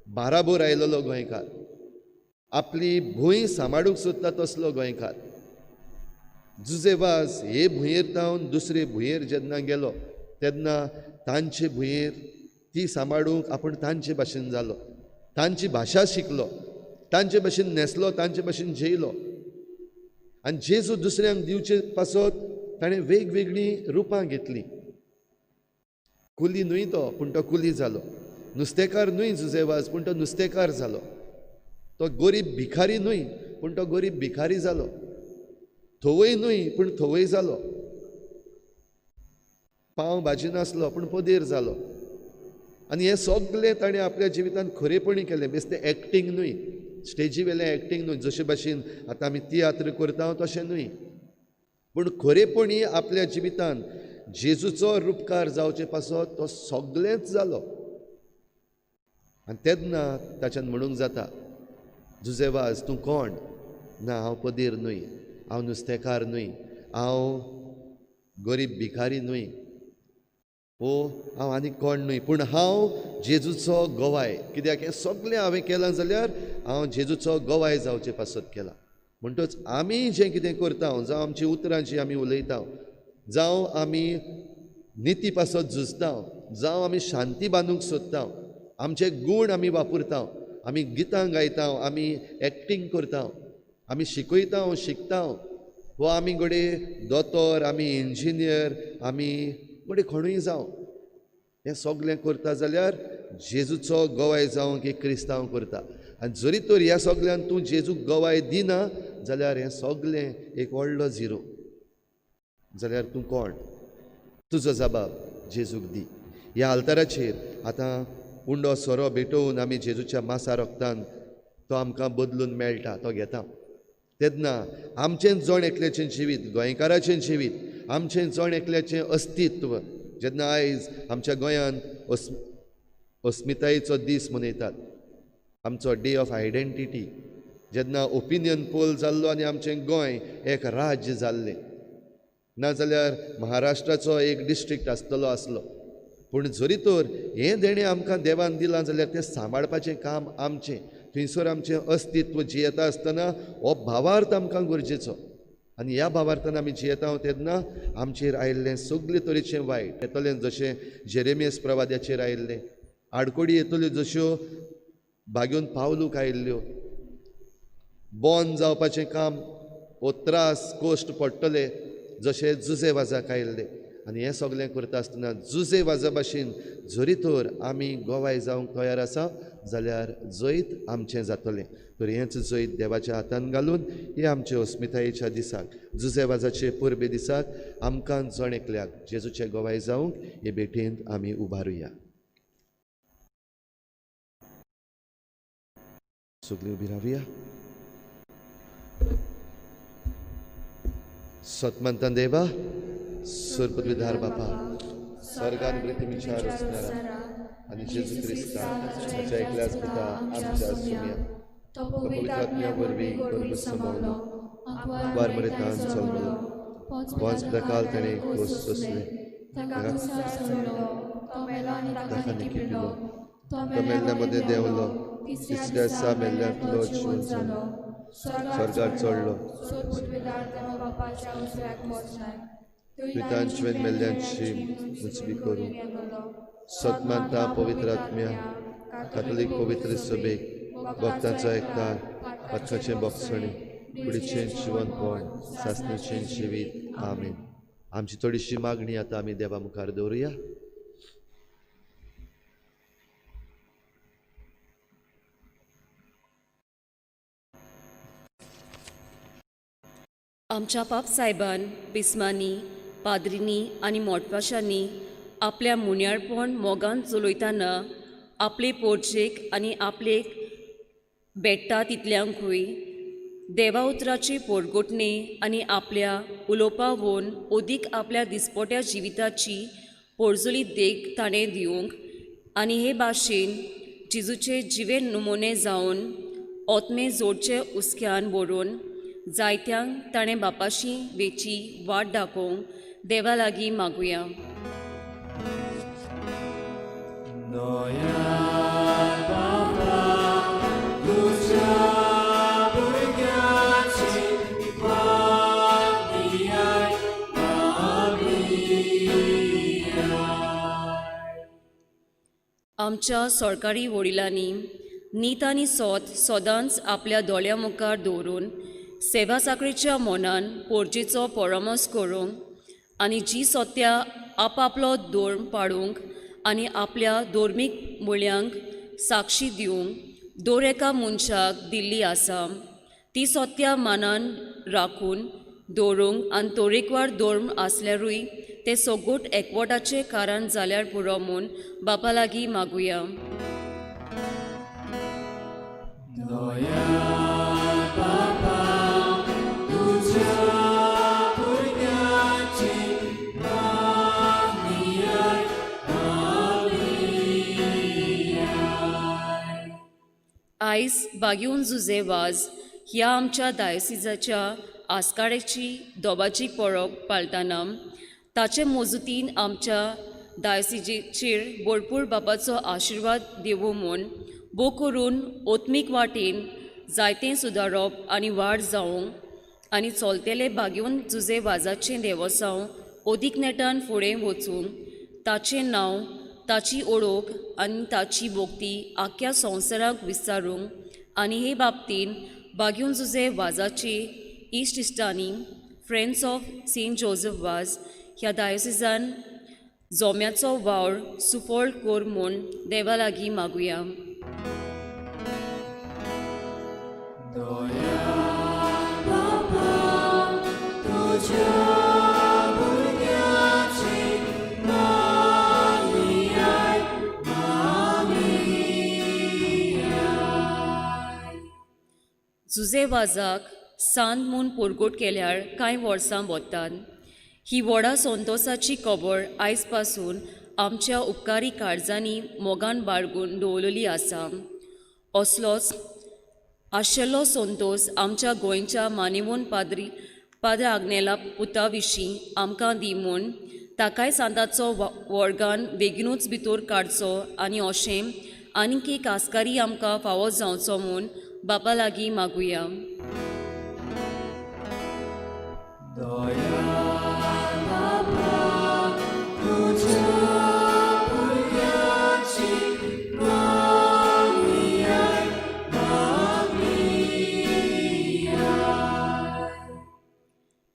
बाराबर आयलेलो गोंयकार, आपली भूंय सांबाळूंक सोदता तसलो गोंयकार जुजे वाज हे भुंयेर जावन दुसरे भुंयेर जेन्ना गेलो तेन्ना तांचे भुंयेर ती सांबाळूंक आपूण तांचे भाशेन जालो, तांची भाशा शिकलो, तांचे भाशेन न्हेसलो, तांचे भाशेन जेयलो. आनी जेजू दुसऱ्यांक दिवचे पासत ताणें वेगवेगळीं रुपां घेतलीं. कुली न्हय तो, पूण तो कुली जालो. नुस्तेकार न्हय जुजे वाज, पूण तो नुस्तेकार जालो. तो गरीब भिखारी न्हय, पूण तो गरीब भिखारी जालो. थवय न्हय, पूण थवय जालो. पांव भाजी नासलो, पूण पदेर जालो. आनी हें सगळें ताणें आपल्या जिवितांत खरेपणी केलें. बेश्टें एक्टींग न्हय, स्टेजी वेलें एक्टींग न्हय, जशे भाशेन आतां आमी तियात्र करता तशें न्हय, पूण खरेपणी आपल्या जिवितांत जेजूचो रुपकार जावचे पासत तो सगळेंच जालो. आनी तेन्ना ताच्यान म्हणूंक जाता, जुजे वाज तूं कोण? ना, हांव पदेर न्हय, हांव नुस्तेकार न्हय, हांव गरीब भिखारी न्हय, ओ हांव आनी कोण न्हय, पूण हांव जेजूचो गवाय. कित्याक हें सगळें हांवें केलां जाल्यार हांव जेजूचो गवाय जावचे पासत केलां. म्हणटच आमी जें कितें करता, जावं आमची उतरां जीं आमी उलयता, जावं आमी निती पासत झुजता, जावं आमी शांती बांदूंक सोदता, आमचे गूण आमी वापरता, आमी गितां गायता, आमी एक्टींग करता, आमी शिकयता, शिकता, वो आमी घडये दोतोर, आमी इंजिनियर, आमी घडये कोणूय जावं, हें सगळें करता जाल्यार जेजूचो गवाय जावंक एक क्रिस्तांव करता. आनी जरी तर ह्या सगळ्यान तूं जेजूक गवाय दिना जाल्यार हें सगळें एक व्हडलो झिरो. जाल्यार तूं कोण? तुजो जबाब जेजूक दी. ह्या आल्ताराचेर आतां उंडो सोरो भेटोवन आमी जेजूच्या मासा रक्तान तो आमकां बदलून मेळटा, तो घेता. तेन्ना आमचें जण एकल्याचें जिवीत, गोंयकाराचें जिवीत, आमचें जण एकल्याचें अस्तित्व, जेन्ना आयज आमच्या गोंयांत अस्मितायेचो दीस मनयतात, आमचो डे ऑफ आयडेंटिटी, जेन्ना ओपिनियन पोल जाल्लो आनी आमचें गोंय एक राज्य जाल्लें, नाजाल्यार महाराष्ट्राचो एक डिस्ट्रिक्ट आसतलो आसलो, पूण जरी तर हें देणें आमकां देवान दिलां जाल्यार तें सांबाळपाचें काम आमचें. थंयसर आमचें अस्तित्व जियेता आसतना हो भावार्थ आमकां गरजेचो. आनी ह्या भावार्थान आमी जियेता तेन्ना आमचेर आयिल्लें सगळे तरेचें वायट येतलें, जशें जेरेमियस प्रवाद्याचेर आयिल्लें, आडकोडी येतल्यो जश्यो भाग्योन पावलूक आयिल्ल्यो, बॉन जावपाचें काम हो त्रास कश्ट पडटले जशे जुजे वाजाक आयिल्ले. आनी हें सगळें करता आसतना जुजे वाजा भाशेन जरी तर आमी गोवाय जावंक तयार आसा जाल्यार जैत आमचें जातलें. तर हेंच जैत देवाच्या हातान घालून हे आमचे अस्मितायेच्या दिसाक, जुजे वाजाचे परबे दिसाक आमकां जण एकल्याक जेजूचे गोवाय जावंक हे भेटेंत आमी उबारुया. सगळीं उबी रावया. सतमंतान देवा, सरपदवीधार बापा, स्वर्गान पृथ्वीच्या रचणारा आनी जेजू क्रिस्ता ताच्या एकल्याच पुता आमच्या सुम्या, तो पवित्र आत्म्या वरवीं गर्भ सांबाळलो, वार मरेतान चल्लो, पोंच प्रकाल ताणें खोस सोंसले, ताका निकिपिलो, तो मेल्ल्या मदें देंवलो, तिसऱ्या दिसा मेल्ल्यांतलो जिवन जालो, स्वर्गार चडलो, पितांचवेन मेल्ल्यांची मुजबी करूं, सतमानता पवित्र आत्म्या, कातोलीक पवित्र सभेक, भक्तांचो एकतार, पातकाचें बोगसणें, कुडीचें जिवनपण, सासणेचें जिवीत. आमेन. आमची थोडीशी मागणी आतां आमी देवा मुखार दवरुया. आमच्या पाप सायबान, बिस्मांनी, पाद्रींनी आनी मोटवाशांनी आपल्या मुन्याळपण मोगान चलयतना आपले पोरजेक आनी आपलेक भेट्टा तितल्यांकूय देवा उतराची पोरगोटणी आनी आपल्या उलोवपा वोन ओदीक आपल्या दिसपोट्या जिविताची पोरजुली देख ताणें दिवंक आनी हे भाशेन जिजूचे जिवे नमुने जावन ओतमे जोडचे हुस्क्यान बरोवन जायत्यांक ताणें बापाशी वेची वाट दाखोवंक देवा लागीं मागुया. आमच्या सरकारी वडिलांनी नीत आनी सोत सदांच आपल्या दोळ्या मुखार दवरून सेवा साकळीच्या मनान पोरजेचो परामर्श करूंक आनी जी सत्या आपआपलो धर्म पाडूंक आनी आपल्या धर्मीक मुल्यांक साक्षी दिवंक दर एका मनशाक दिल्ली आसा ती सत्या मनान राखून दवरूंक आनी तरेकवार धर्म आसल्यारूय ते सगोट एकवटाचें कारण जाल्यार पुरो म्हूण बापा लागीं मागुया. आयज बागेवन जुजे वाज ह्या आमच्या दायसिजाच्या आस्काड्याची दोबाची परब पाळटाना ताचे मजुतीन आमच्या दायसिजेचेर भरपूर बापाचो आशिर्वाद दिवूं म्हूण भो करून ओत्मीक वाटेन जायतें सुदारप आनी वाड जावंक आनी चलतेले बागेवन जुजे वाजाचें देवसांव ओदीक नेटान फुडें वचूंक ताचें नांव, ताची ओळख आनी ताची भोक्ती आख्ख्या संवसाराक विस्तारूंक आनी हे बाबतीन बागेवन जुजे वाजाचे इश्ट इश्टांनी friends of Saint Joseph Vaz ह्या दायसिजान जोम्याचो वावर सुफळ कर म्हूण देवा लागीं मागुया. जुजे वाजाक सांत म्हूण पोरगोट केल्यार कांय वर्सां वतात. ही व्हडा संतोसाची खबर आयज पासून आमच्या उपकारी काळजांनी मोगान बाळगून दवरलेली आसा. असलोच आशिल्लो संतोस आमच्या गोंयच्या मानेवून पाद्री पाद्र आग्नेला पुता विशीं आमकां दी म्हूण ताकाय सांताचो वर्गान बेगिनूच भितर काडचो आनी अशें आनीक एक आस्कारी आमकां फावो जावचो म्हूण बापा लागीं मागुया.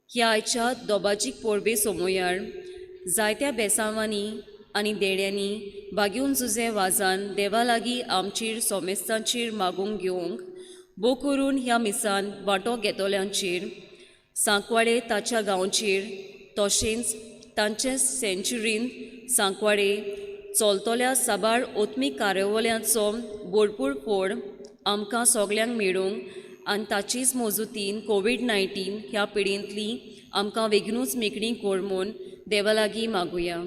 ह्या आयच्या दोबाजीक पोरबे सोमोयार जायत्या बेसांवांनी आनी देड्यांनी बागेवन जुजे वाजान देवा लागीं आमचेर सोमेस्तांचेर मागूंक घेवंक भो करून ह्या मिसान वांटो घेतल्यांचेर सांकवाडे ताच्या गांवचेर तशेंच तांचे सेंच्युरीन सांकवाडे चलतल्या साबार ओत्मीक कार्यावळ्यांचो भरपूर फोड आमकां सगल्यांक मेळूंक आनी ताचीच मजुतीन कोवीड-19 ह्या पिडींतली आमकां बेगिनूच मेकळी कर म्हूण देवा लागीं मागुया.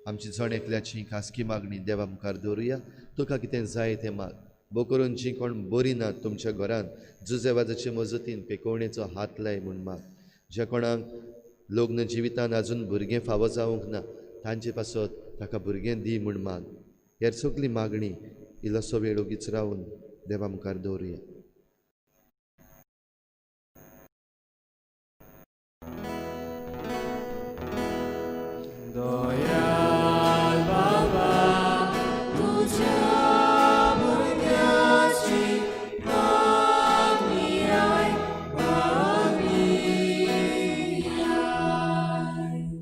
आमची जण एकल्याची खासगी मागणी देवा मुखार दवरुया. तुका कितें जाय तें माग. भो करून जी कोण बरी ना तुमच्या घरान जुजे वाजाचे मजतीन पेकोवणेचो हात लाय म्हूण माग. ज्या कोणाक लग्न जिवितान आजून भुरगें फावो जावंक ना तांचे पासत ताका भुरगें दी म्हूण माग. हेर सगली मागणी इल्लोसो वेळ ओगीच रावन देवा मुखार दवरुया. दयाळ बाबा तुझ्या भुरग्याची मागणी आयक, मागणी आयक.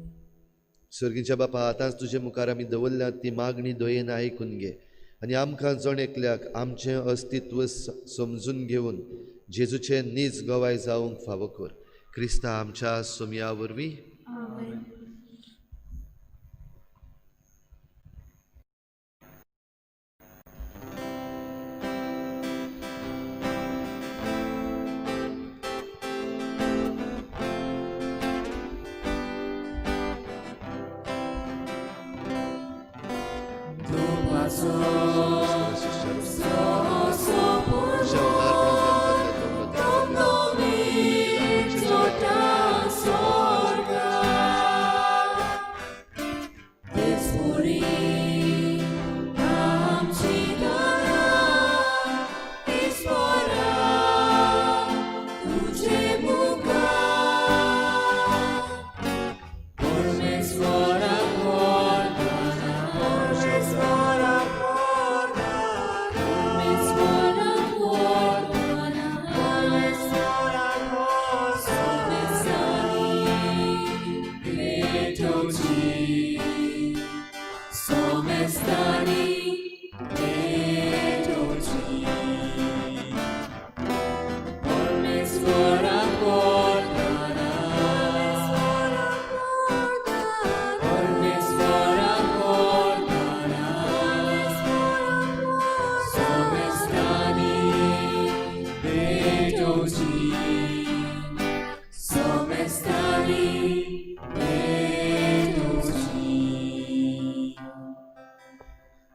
सर्गीच्या बापा, आतांच तुजे मुखार आमी दवरल्यात ती मागणी दयेन आयकून घे आनी आमकां जण एकल्याक आमचें अस्तित्व समजून घेवन जेजूचे नीज गवाय जावंक फावो कर. क्रिस्ता आमच्या सोमया वरवीं.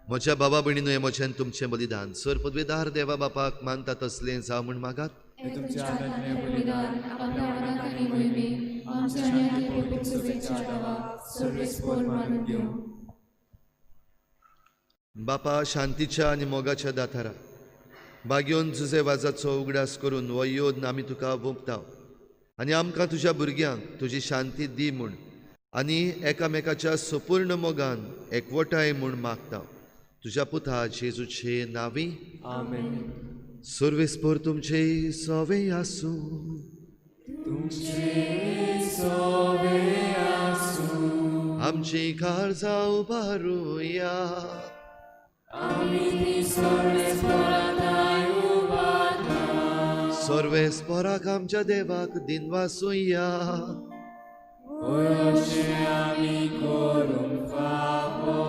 म्हज्या बाबा भयणीनो, हें म्हजें तुमचें बलिदान सर पदवेदार देवा बापाक मानता तसलें जावं म्हूण मागात. तुमच्या हातांतलें बलिदान आपल्या मनाक आनी मोहिमेक आमच्या आनी पवित्र सभेच्या देवाक सर्वेस्पोर मानून घेवं. बापा, शांतीच्या आनी मोगाच्या दातारा बागयोन जुजे वाजाचो उगडास करून हो योद्न आमी तुका वोंपता आनी आमकां तुज्या भुरग्यांक तुजी शांती दी म्हूण आनी एकामेकाच्या सपूर्ण मोगान एकवटाय म्हूण मागता. तुज्या पुता जेजूचे नांवी. आमेन. सर्वेस्पोर तुमचे सवे आसूं. तुमचे सवे आसूं. आमची काळजां उबारुया. आमी ती सर्वेस्पोराक उबारता. सर्वेस्पोराक आमच्या देवाक दिनवासुया. अशें आमी करूंक फावो.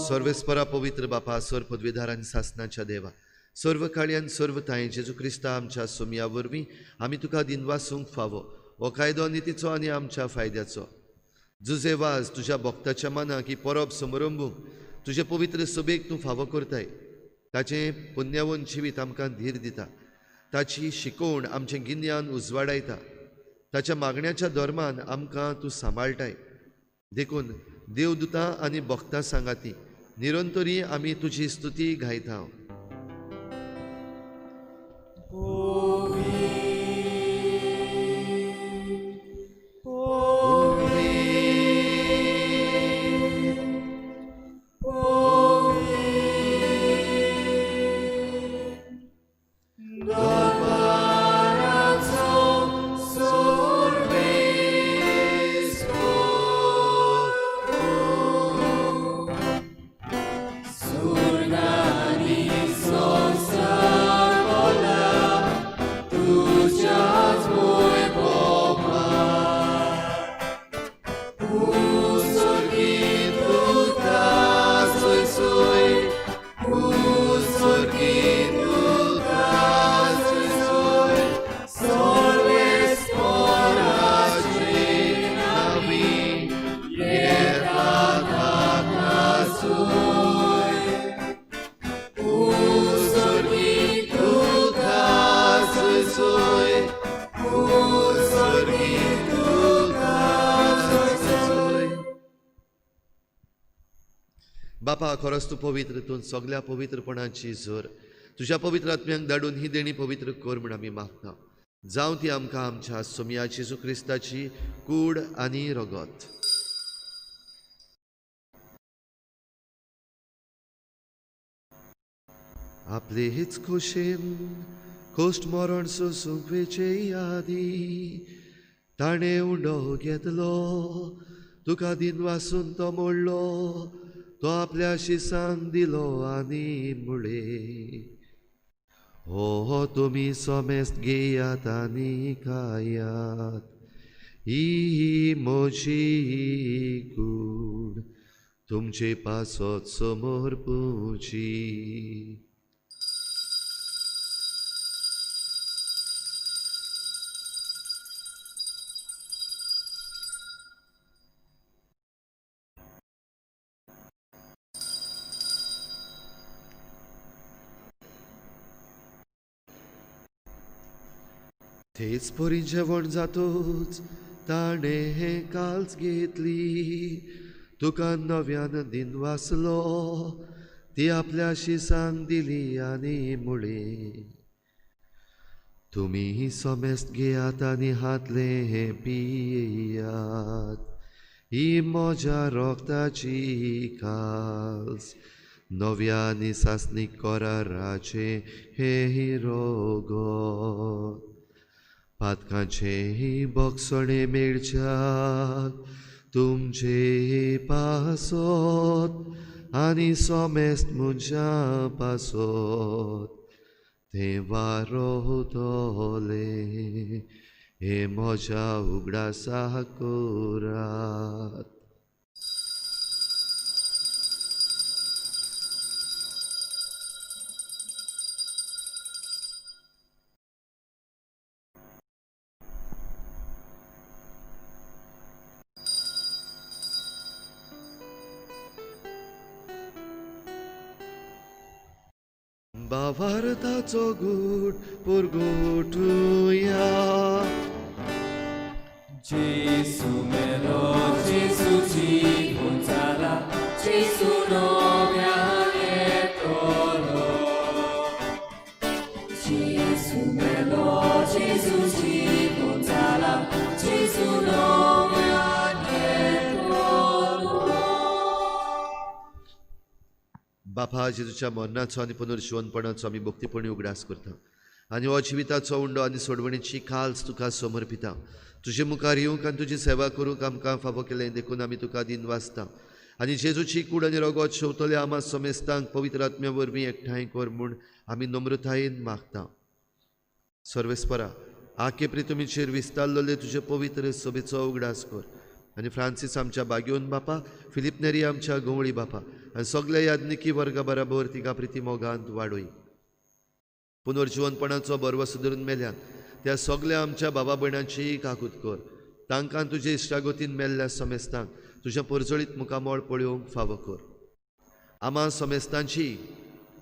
सर्वेस्परा पवित्र बापा, सर्व पदवीधार आनी सासनाच्या देवा, सर्व काळी आनी सर्व तांय जेजू क्रिस्ता आमच्या सोमया वरवीं आमी तुका दिनवासूंक फावो. हो कायदो नितीचो आनी आमच्या फायद्याचो. जुजे वाज तुज्या भक्ताच्या मनाक ही परब समरंबूंक तुजे पवित्र सभेक तूं फावो करताय. ताचें पुण्यावन जिवीत आमकां धीर दिता. ताची शिकोवण आमचें गिन्यान उजवाडायता. ताच्या मागण्याच्या धर्मान आमकां तूं सांबाळटाय. देखून देवदुतां आनी भक्तां सांगाती निरंतरी आमी तुजी स्तुती गायता. Surgani. बापा, खरोच तूं पवित्र, तूं सगल्या पवित्रपणाची जोर. तुज्या पवित्र आत्म्यांक धाडून ही देणी पवित्र कर म्हूण आमी मागता. जावं ती आमकां आमच्या सोमया जेजू क्रिस्ताची कूड आनी रगत. आपले हीच खोशेन कोश्ट मरण सोसूंक वेचे यादी ताणें उंडो घेतलो, तुका दिनवासून तो मोडलो, तो आपल्या शिसांक दिलो आनी मुळे, हो तुमी समेस्त घेयात आनी खायात, ही म्हजी कूड तुमचे पासत समर्पुची. तेच परी जेवण जातूच ताणें हें काल्स घेतली, तुका नव्यान दिनवासलो, ती आपल्या शिसांक दिली आनी मुळे, तुमी समेस्त घेयात आनी हातलें हें पियात, ही म्हज्या रोगताची काल्स, नव्या आनी सासणीक कराराचें हें रोगत. पातकांचें बोगसणें मेळच्याक तुमचे पासत आनी सोमेस्त मनशां पासत तें वारोतलें, हें म्हज्या उगडासा करात. भावार्थाचो गूट पुरगोटुया. जेसू मेलो, जेसू जिवून जाला, जेसू नव्यान येतलो. जेसू मेलो, जेसू जिवून जाला, जेसू नव्यान येतलो. बापा, जेजूच्या मरणाचो आनी पुनर्जिवनपणाचो आमी भक्तीपणी उगडास करता आनी हो जिविताचो उंडो आनी सोडवणीची काल्स तुका समर्पिता. तुजे मुखार येवंक आनी तुजी सेवा करूंक आमकां फावो केलें देखून आमी तुका दिनवासता. आनी जेजूची कूड आनी रगत शेवतले आमा समेस्तांक पवित्र आत्म्या वरवीं एकठांय कर म्हूण आमी नम्रतायेन मागता. सर्वेस्परा, आके प्रितुमीचेर विस्तारलेले तुजे पवित्र सभेचो उगडास कर आनी फ्रांसीस आमच्या बागयोन बापा, फिलीप नेरी आमच्या गवळी बापा आनी सगल्या याज्ञिकी वर्गा बराबर तिका प्रिती मोगांत वाडय. पुनर्जिवनपणाचो बरवो सुदरून मेल्यान त्या सगल्या आमच्या बाबा भयणांची काकूत कर. तांकां तुजे इश्टागतीन मेल्ल्या समेस्तांक तुज्या परजळीत मुखामळ पळोवंक फावो कर. आमा समेस्तांची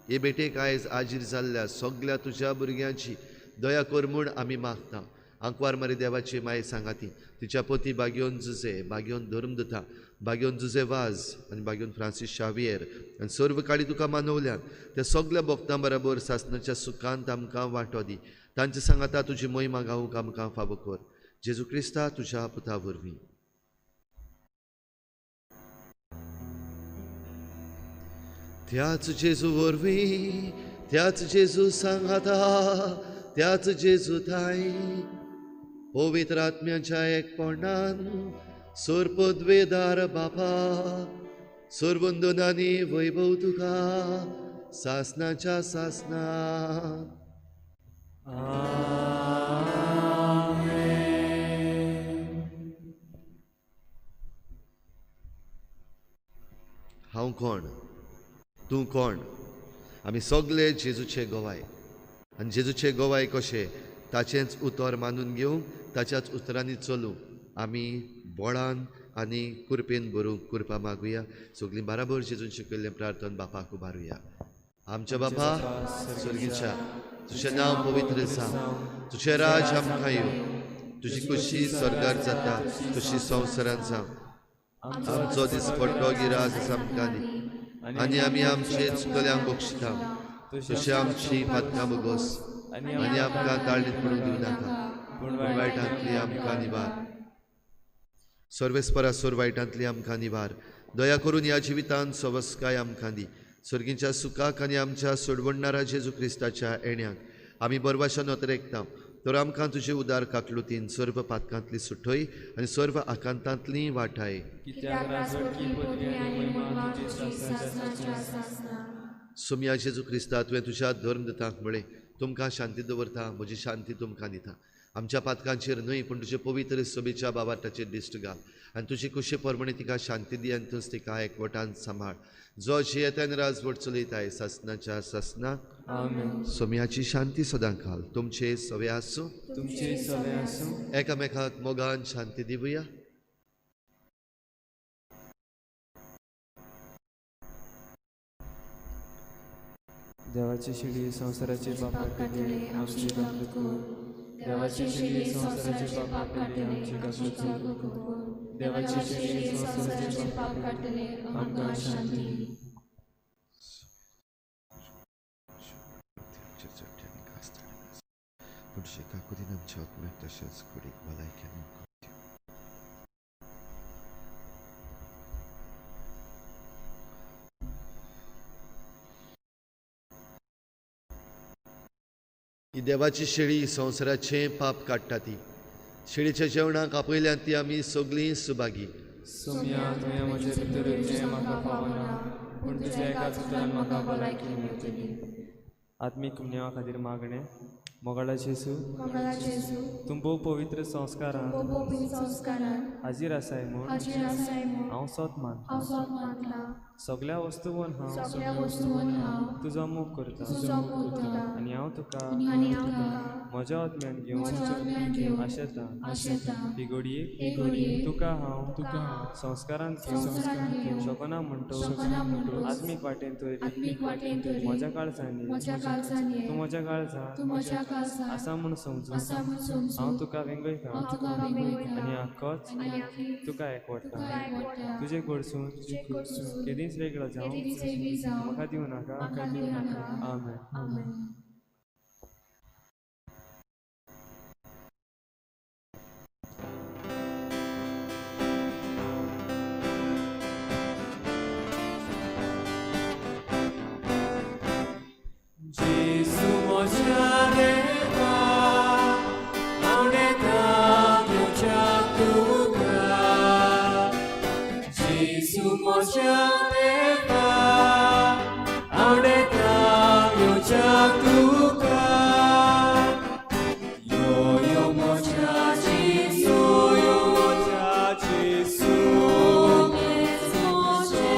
हे भेटेक आयज आजीर जाल्ल्या सगल्या तुज्या भुरग्यांची दया कर म्हूण आमी मागता. आंकवार मारी देवाची माय सांगाती, तिच्या पती बागयोन जुजे, बागयोन धर्मदुता, बागयोन जुजे वाज आनी बागयोन फ्रांसीस शावियर आनी सर्व काळी तुका मानवल्यान त्या सगल्या भक्तां बराबर सासणाच्या सुखांत आमकां वांटो दी. तांचे सांगाता तुजी महिमा गावूंक आमकां फावो कर. जेजू क्रिस्ता तुज्या पुता वरवीं. त्याच जेजू वरवीं, त्याच जेजू सांगाता, त्याच जेजू थांय पवित्र आत्म्याच्या एकपणान सर्पद्वेदार बापा, सर्वंदनानी वैभव तुका सासनाच्या सासना. हांव कोण, तूं कोण, आमी सगले जेजूचे गोवाय. आनी जेजूचे गोवाय कशे ताचेंच उतर मानून घेवंक, ताच्याच उतरांनी चलूंक आमी बोळान आनी कुरपेन भरूंक कुरपा मागुया. सगळीं बराबर जेजून शिकयल्लें प्रार्थन बापाक उबारुया. आमच्या बापा स्वर्गीच्या, तुजें नांव पवित्र जावं, तुजें राज आमकां येवं, तुजी खुशी स्वर्गार जाता तशी संवसारांत जावं. आमचो दिसपट्टो गिरास आमकां दी आनी आमी आमचे चुकल्यांक बक्षिता तशें आमची पातकां बोगस आनी आमकां ताळणीत पडूंक दिवं नाका, पूण वायटांतली आमकां निवार. सर्वेस्परा सोर वायटांतली आमकां निवार. दया करून ह्या जिवितांत सवस्काय आमकां दी. सर्गीच्या सुखाक आनी आमच्या सोडवणणारा जेजू क्रिस्ताच्या येण्याक आमी बरवाशा नोतरेकता. तर आमकां तुजे उदार काकलुतीन सर्व पातकांतली सुटय आनी सर्व आकांतांतली वाटाय. सोमया जेजू क्रिस्ता, तुवें तुज्या धर्मदूतांक म्हळें, तुमकां शांती दवरता, म्हजी शांती तुमकां दिता. आमच्या पातकांचेर न्हय पूण तुजे पवित्र सभेच्या बाबाटाचेर दिश्ट घाल आनी तुजी कुशे प्रमाणे तिका शांती दी आनी तूंच तिका एकवटान सांबाळ. जो जियेतान राजवट चलयताय सासनाच्या सासना. सोम्याची शांती सदां घाल. तुमचे सवे आसूं, तुमचे सवे आसूं. एकामेकाक मोगान शांती दिवया. देवाची शिडी संवसाराचे पाप काडटले आमची काकूत कर. देवाची शिडी संवसाराचे पाप काडटले आमची काकूत कर. देवाची शिडी संवसाराचे पाप काडटले आमकां शांती दी. पूण तुजे काकुतीन आमच्या आत्म्याक तशेंच कुडीक भलायकी आनी मुक्ती. ही देवाची शेळी संवसाराचें पाप काडटा ती. शेळीच्या जेवणाक आपयल्यान ती आमी सगळीं सुभागी. सोम्या, तुवें म्हजे भितर येवचें म्हाका फावना, पूण तुज्या एकाच उतरान म्हाका भलायकी मेळटली. आत्मीक कुमनेवा खातीर मागणें. मोगाळा जेजू, तूं भोव पवित्र संस्कारान हाजीर आसाय म्हूण हांव सोत मानतां. सगळ्या वस्तूंवन हांव तुजो मोग करता आनी हांव तुका म्हज्या आत्म्यान घेवन आशेतां. ही घडयेक तुका हांव संस्कारांत घेवंक शकना म्हणटो आत्मीक वाटेन तरी म्हज्या काळजान ये, तूं म्हज्या काळजांत आसा म्हूण समजून हांव तुका वेंगयता आनी आख्खोच तुका एकवटता. तुजे कडसून केदींच वेगळो जावं म्हाका दिवं नाका. आमेन. Gesù म्हज्या देवा, आवडेता घेवच्या तुका. जेजू म्हज्या देवा, आवडेता घेवच्या तुका. यो यो म्हज्या जेजू, यो म्हज्या जेजू, सोमेच म्हजें.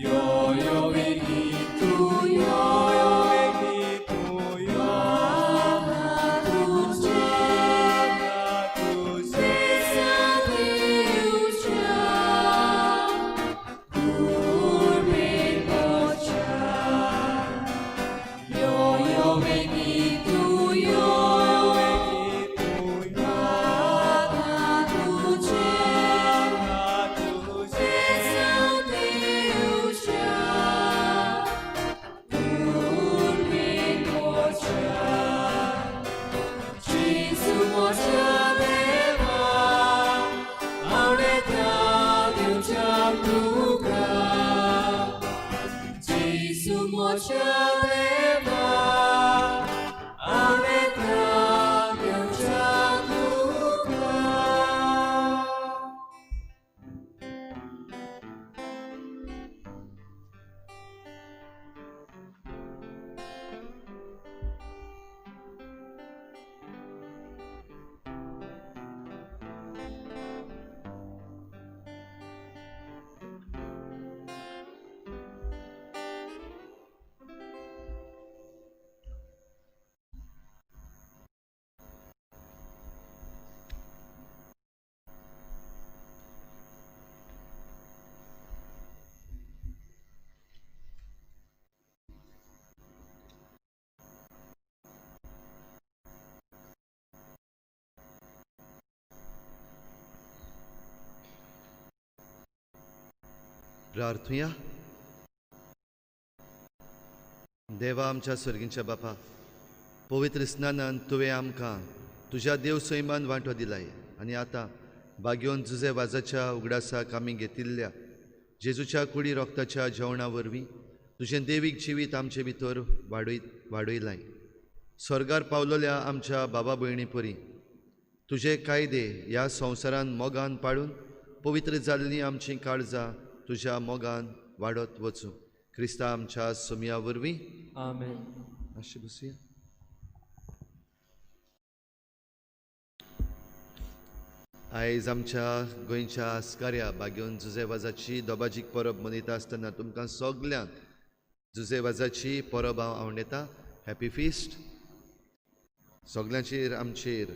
Yo yo प्रार्थुया. देवा आमच्या सर्गींच्या बापा, पवित्र स्नानान तुवें आमकां तुज्या देव सैमान वांटो दिलाय आनी आतां बागयोन जुजे वाजाच्या उगडासाक आमी घेतिल्ल्या जेजूच्या कुडी रोगताच्या जेवणा वरवीं तुजें देवीक जिवीत आमचे भितर वाडयलाय. स्वर्गार पावलोल्या आमच्या बाबा भयणी परी तुजे कायदे ह्या संवसारान मोगान पाळून पवित्र जाल्लीं आमचीं काळजां तुज्या मोगान वाडत वचूं. क्रिस्ता आमच्या सोमया वरवीं. आमेन. मातशें बसया. आयज आमच्या गोंयच्या आस्काऱ्या बागेवन जुजे वाजाची दोबाजीक परब मनयता आसतना तुमकां सगल्यांक जुजे वाजाची परब हांव आवडटा. Happy feast. सगल्यांचेर आमचेर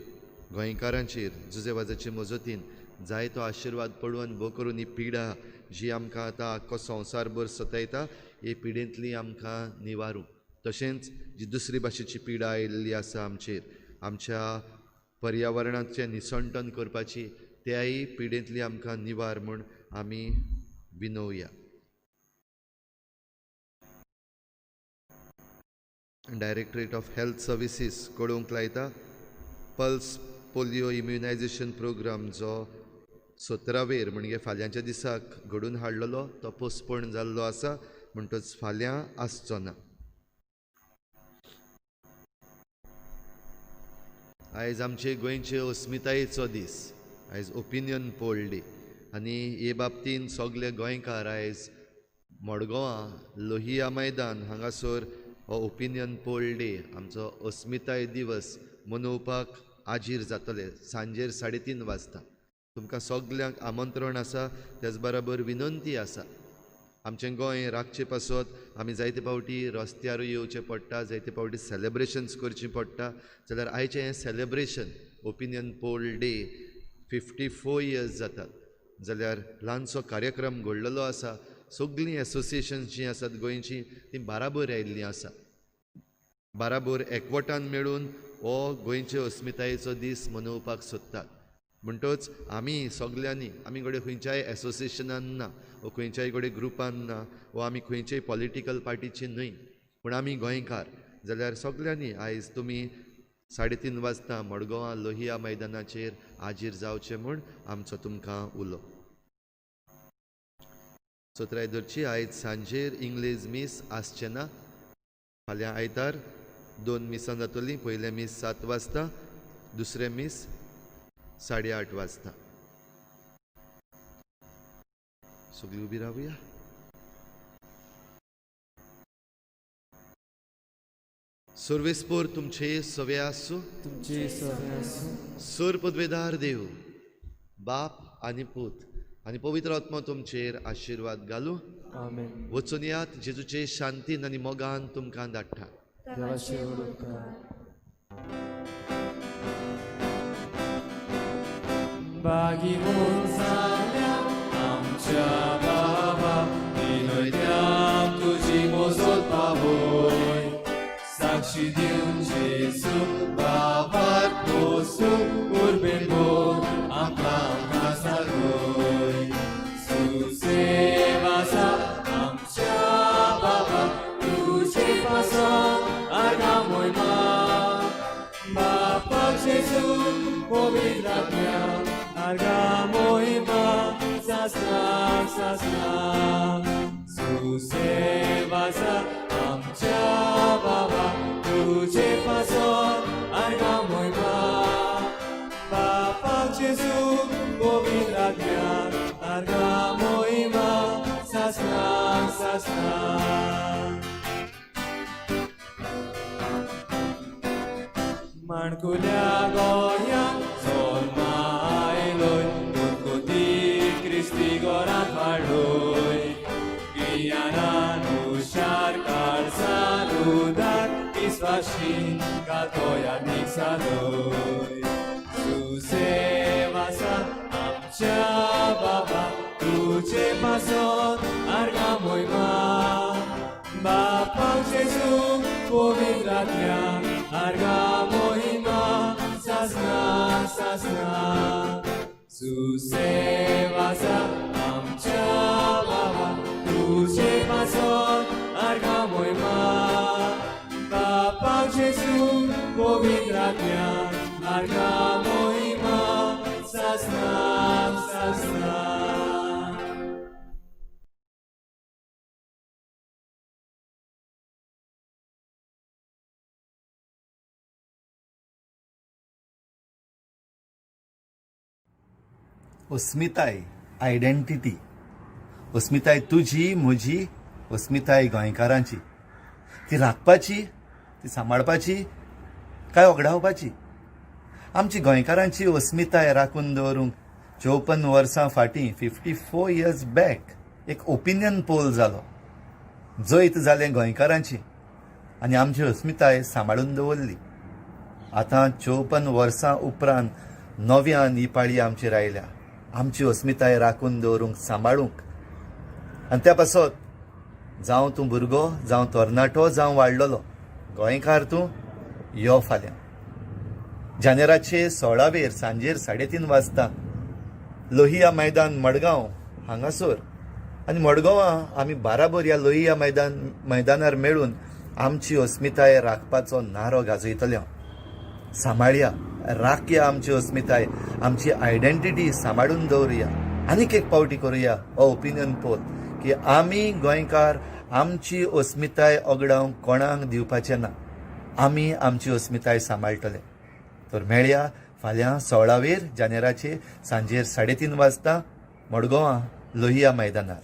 गोंयकारांचेर जुजे वाजाचे मजतीन जायतो आशिर्वाद पडून भो करून ही पिडा जी आमकां आतां आख्खो संवसारभर सतायता हे पिडेंतली आमकां निवारूं. तशेंच जी दुसरी भाशेची पिडा आयिल्ली आसा आमचेर आमच्या पर्यावरणाचें निसंटन करपाची त्याय पिडेंतली आमकां निवार म्हूण आमी विनोवया. डायरेक्टरेट ऑफ हेल्थ सर्विसीस कळोवंक लायता पल्स पोलियो इम्युनायझेशन प्रोग्राम जो 17वेर म्हणजे फाल्यांच्या दिसाक घडून हाडलेलो तो पोस्टपोन जाल्लो आसा, म्हणटच फाल्यां आसचो ना. आयज आमचे गोंयचे अस्मितायेचो दीस, आयज ओपिनियन पोल डे आनी हे बाबतीन सगळे गोंयकार आयज मडगांवां लोहिया मैदान हांगासर हो ओपिनियन पोल डे आमचो अस्मिताय दिवस मनोवपाक आजीर जातले सांजेर 3:30 वाजता. तुमकां सगल्यांक आमंत्रण आसा, त्याच बराबर विनंती आसा. आमचें गोंय राखचे पासत आमी जायते फावटी रस्त्यारूय येवचें पडटा, जायते फावटी सेलेब्रेशन्स करचीं पडटा. जाल्यार आयचें हें celebration opinion poll day 54 years जातात, जाल्यार ल्हानसो कार्यक्रम घडलेलो आसा. सगळीं एसोसिएशन्स जीं आसात गोंयचीं तीं बाराबर आयिल्लीं आसा, बाराबर एकवटान मेळून हो गोंयचे अस्मितायेचो दीस मनोवपाक सोदतात. म्हणटच आमी सगल्यांनी आमी कडेन खंयच्याय एसोसिएशनान ना वो खंयच्याय कडेन ग्रुपान ना वो आमी खंयच्याय पॉलिटिकल पार्टीची न्हय, पूण आमी गोंयकार. जाल्यार सगल्यांनी आयज तुमी 3:30 वाजता मडगांवां लोहिया मैदानाचेर हाजीर जावचें म्हूण आमचो तुमकां उलो. सत्राय धरची आयज सांजेर इंग्लीश मीस आसचें ना. फाल्यां आयतार 2 मिसां जातलीं. पयलें मीस 7 वाजता, दुसरें मीस 8:30 वाजता. सगळीं उबी रावया. सर्वेस्पोर तुमचे सवे आसूं, तुमचे सवे आसूं. सर पदवेदार देव बाप आनी पूत आनी पवित्र आत्मा तुमचेर आशिर्वाद घालूं. आमेन. वचून यात, जेजूचे शांतीन आनी मोगान तुमकां धाडटा. देवाचे व्हड उपकार. बागीवून जाल्या आमच्या बाबा विनयत्याक तुजी मोजत पावय, साक्षी दिवन जेजू बाबार पोसू उर्बेन भोर आमकां आमकां सागय. सुसेवासा आमच्या बाबा तुजे पासत आर्गां मोयमा, बापा जेजू पवित्र आत्म्या आर्गां मोहिमा सासना सासना. सुसेवासा आमच्या बाबा तुजे पासत आर्गां मोहिमा, बापा जेजू पवित्र आत्म्या आर्गां मोहिमा सासना सासना. माणकुल्या गोंयांत जल्मा आयलोय, कुतकुती क्रिस्ती घरांत वाडोय, गिन्यानान हुशार काळजान उदार विस्वाशी कातोयानीक जालोय. सुसेवासा आमच्या बाबा तुजे पासत आर्गां मोहिमा, बापाक जेजू पवित्र आत्म्या आर्गां मोहिमा सासना सासना. सुसेवासा आमच्या बाबा तुजे पासत आर्गां मोहिमा बापाक जेजू पवित्र आत्म्याक आर्गां मोहिमा सासनाक सासनाक. अस्मिताय, आयडेंटिटी. अस्मिताय तुजी, म्हजी, अस्मिताय गोंयकारांची. ती राखपाची, ती सांबाळपाची काय ओगडावपाची? आमची गोंयकारांची अस्मिताय राखून दवरूंक 54 वर्सां फाटीं, 54 इयर्स बॅक, एक ओपिनियन पोल जालो. जैत जालें गोंयकारांची आनी आमची अस्मिताय सांबाळून दवरली. आतां 54 वर्सां उपरांत नव्यान ही पाळी आमचेर आयल्या आमची अस्मिताय राखून दवरूंक, सांबाळूंक. आनी त्या पासत जावं तूं भुरगो, जावं तरणाटो, जावं वाडलेलो गोंयकार, तूं यो फाल्यां जानेराचे 16वेर सांजेर 3:30 वाजता लोहिया मैदान, मडगांव हांगासर. आनी मडगांवां आमी बाराबर ह्या लोहिया मैदानार मेळून आमची अस्मिताय राखपाचो नारो गाजयतले. सांबाळया, राखया आमची अस्मिताय, आमची आयडेंटिटी सांबाळून दवरुया. आनीक एक पावटी करुया हो ओपिनियन पोल की आमी गोंयकार आमची अस्मिताय ओगडावंक कोणाक दिवपाचें ना. आमी आमची अस्मिताय सांबाळटले. तर मेळया फाल्यां 16वेर जानेराचे सांजेर 3:30 वाजता मडगांवां लोहिया मैदानार.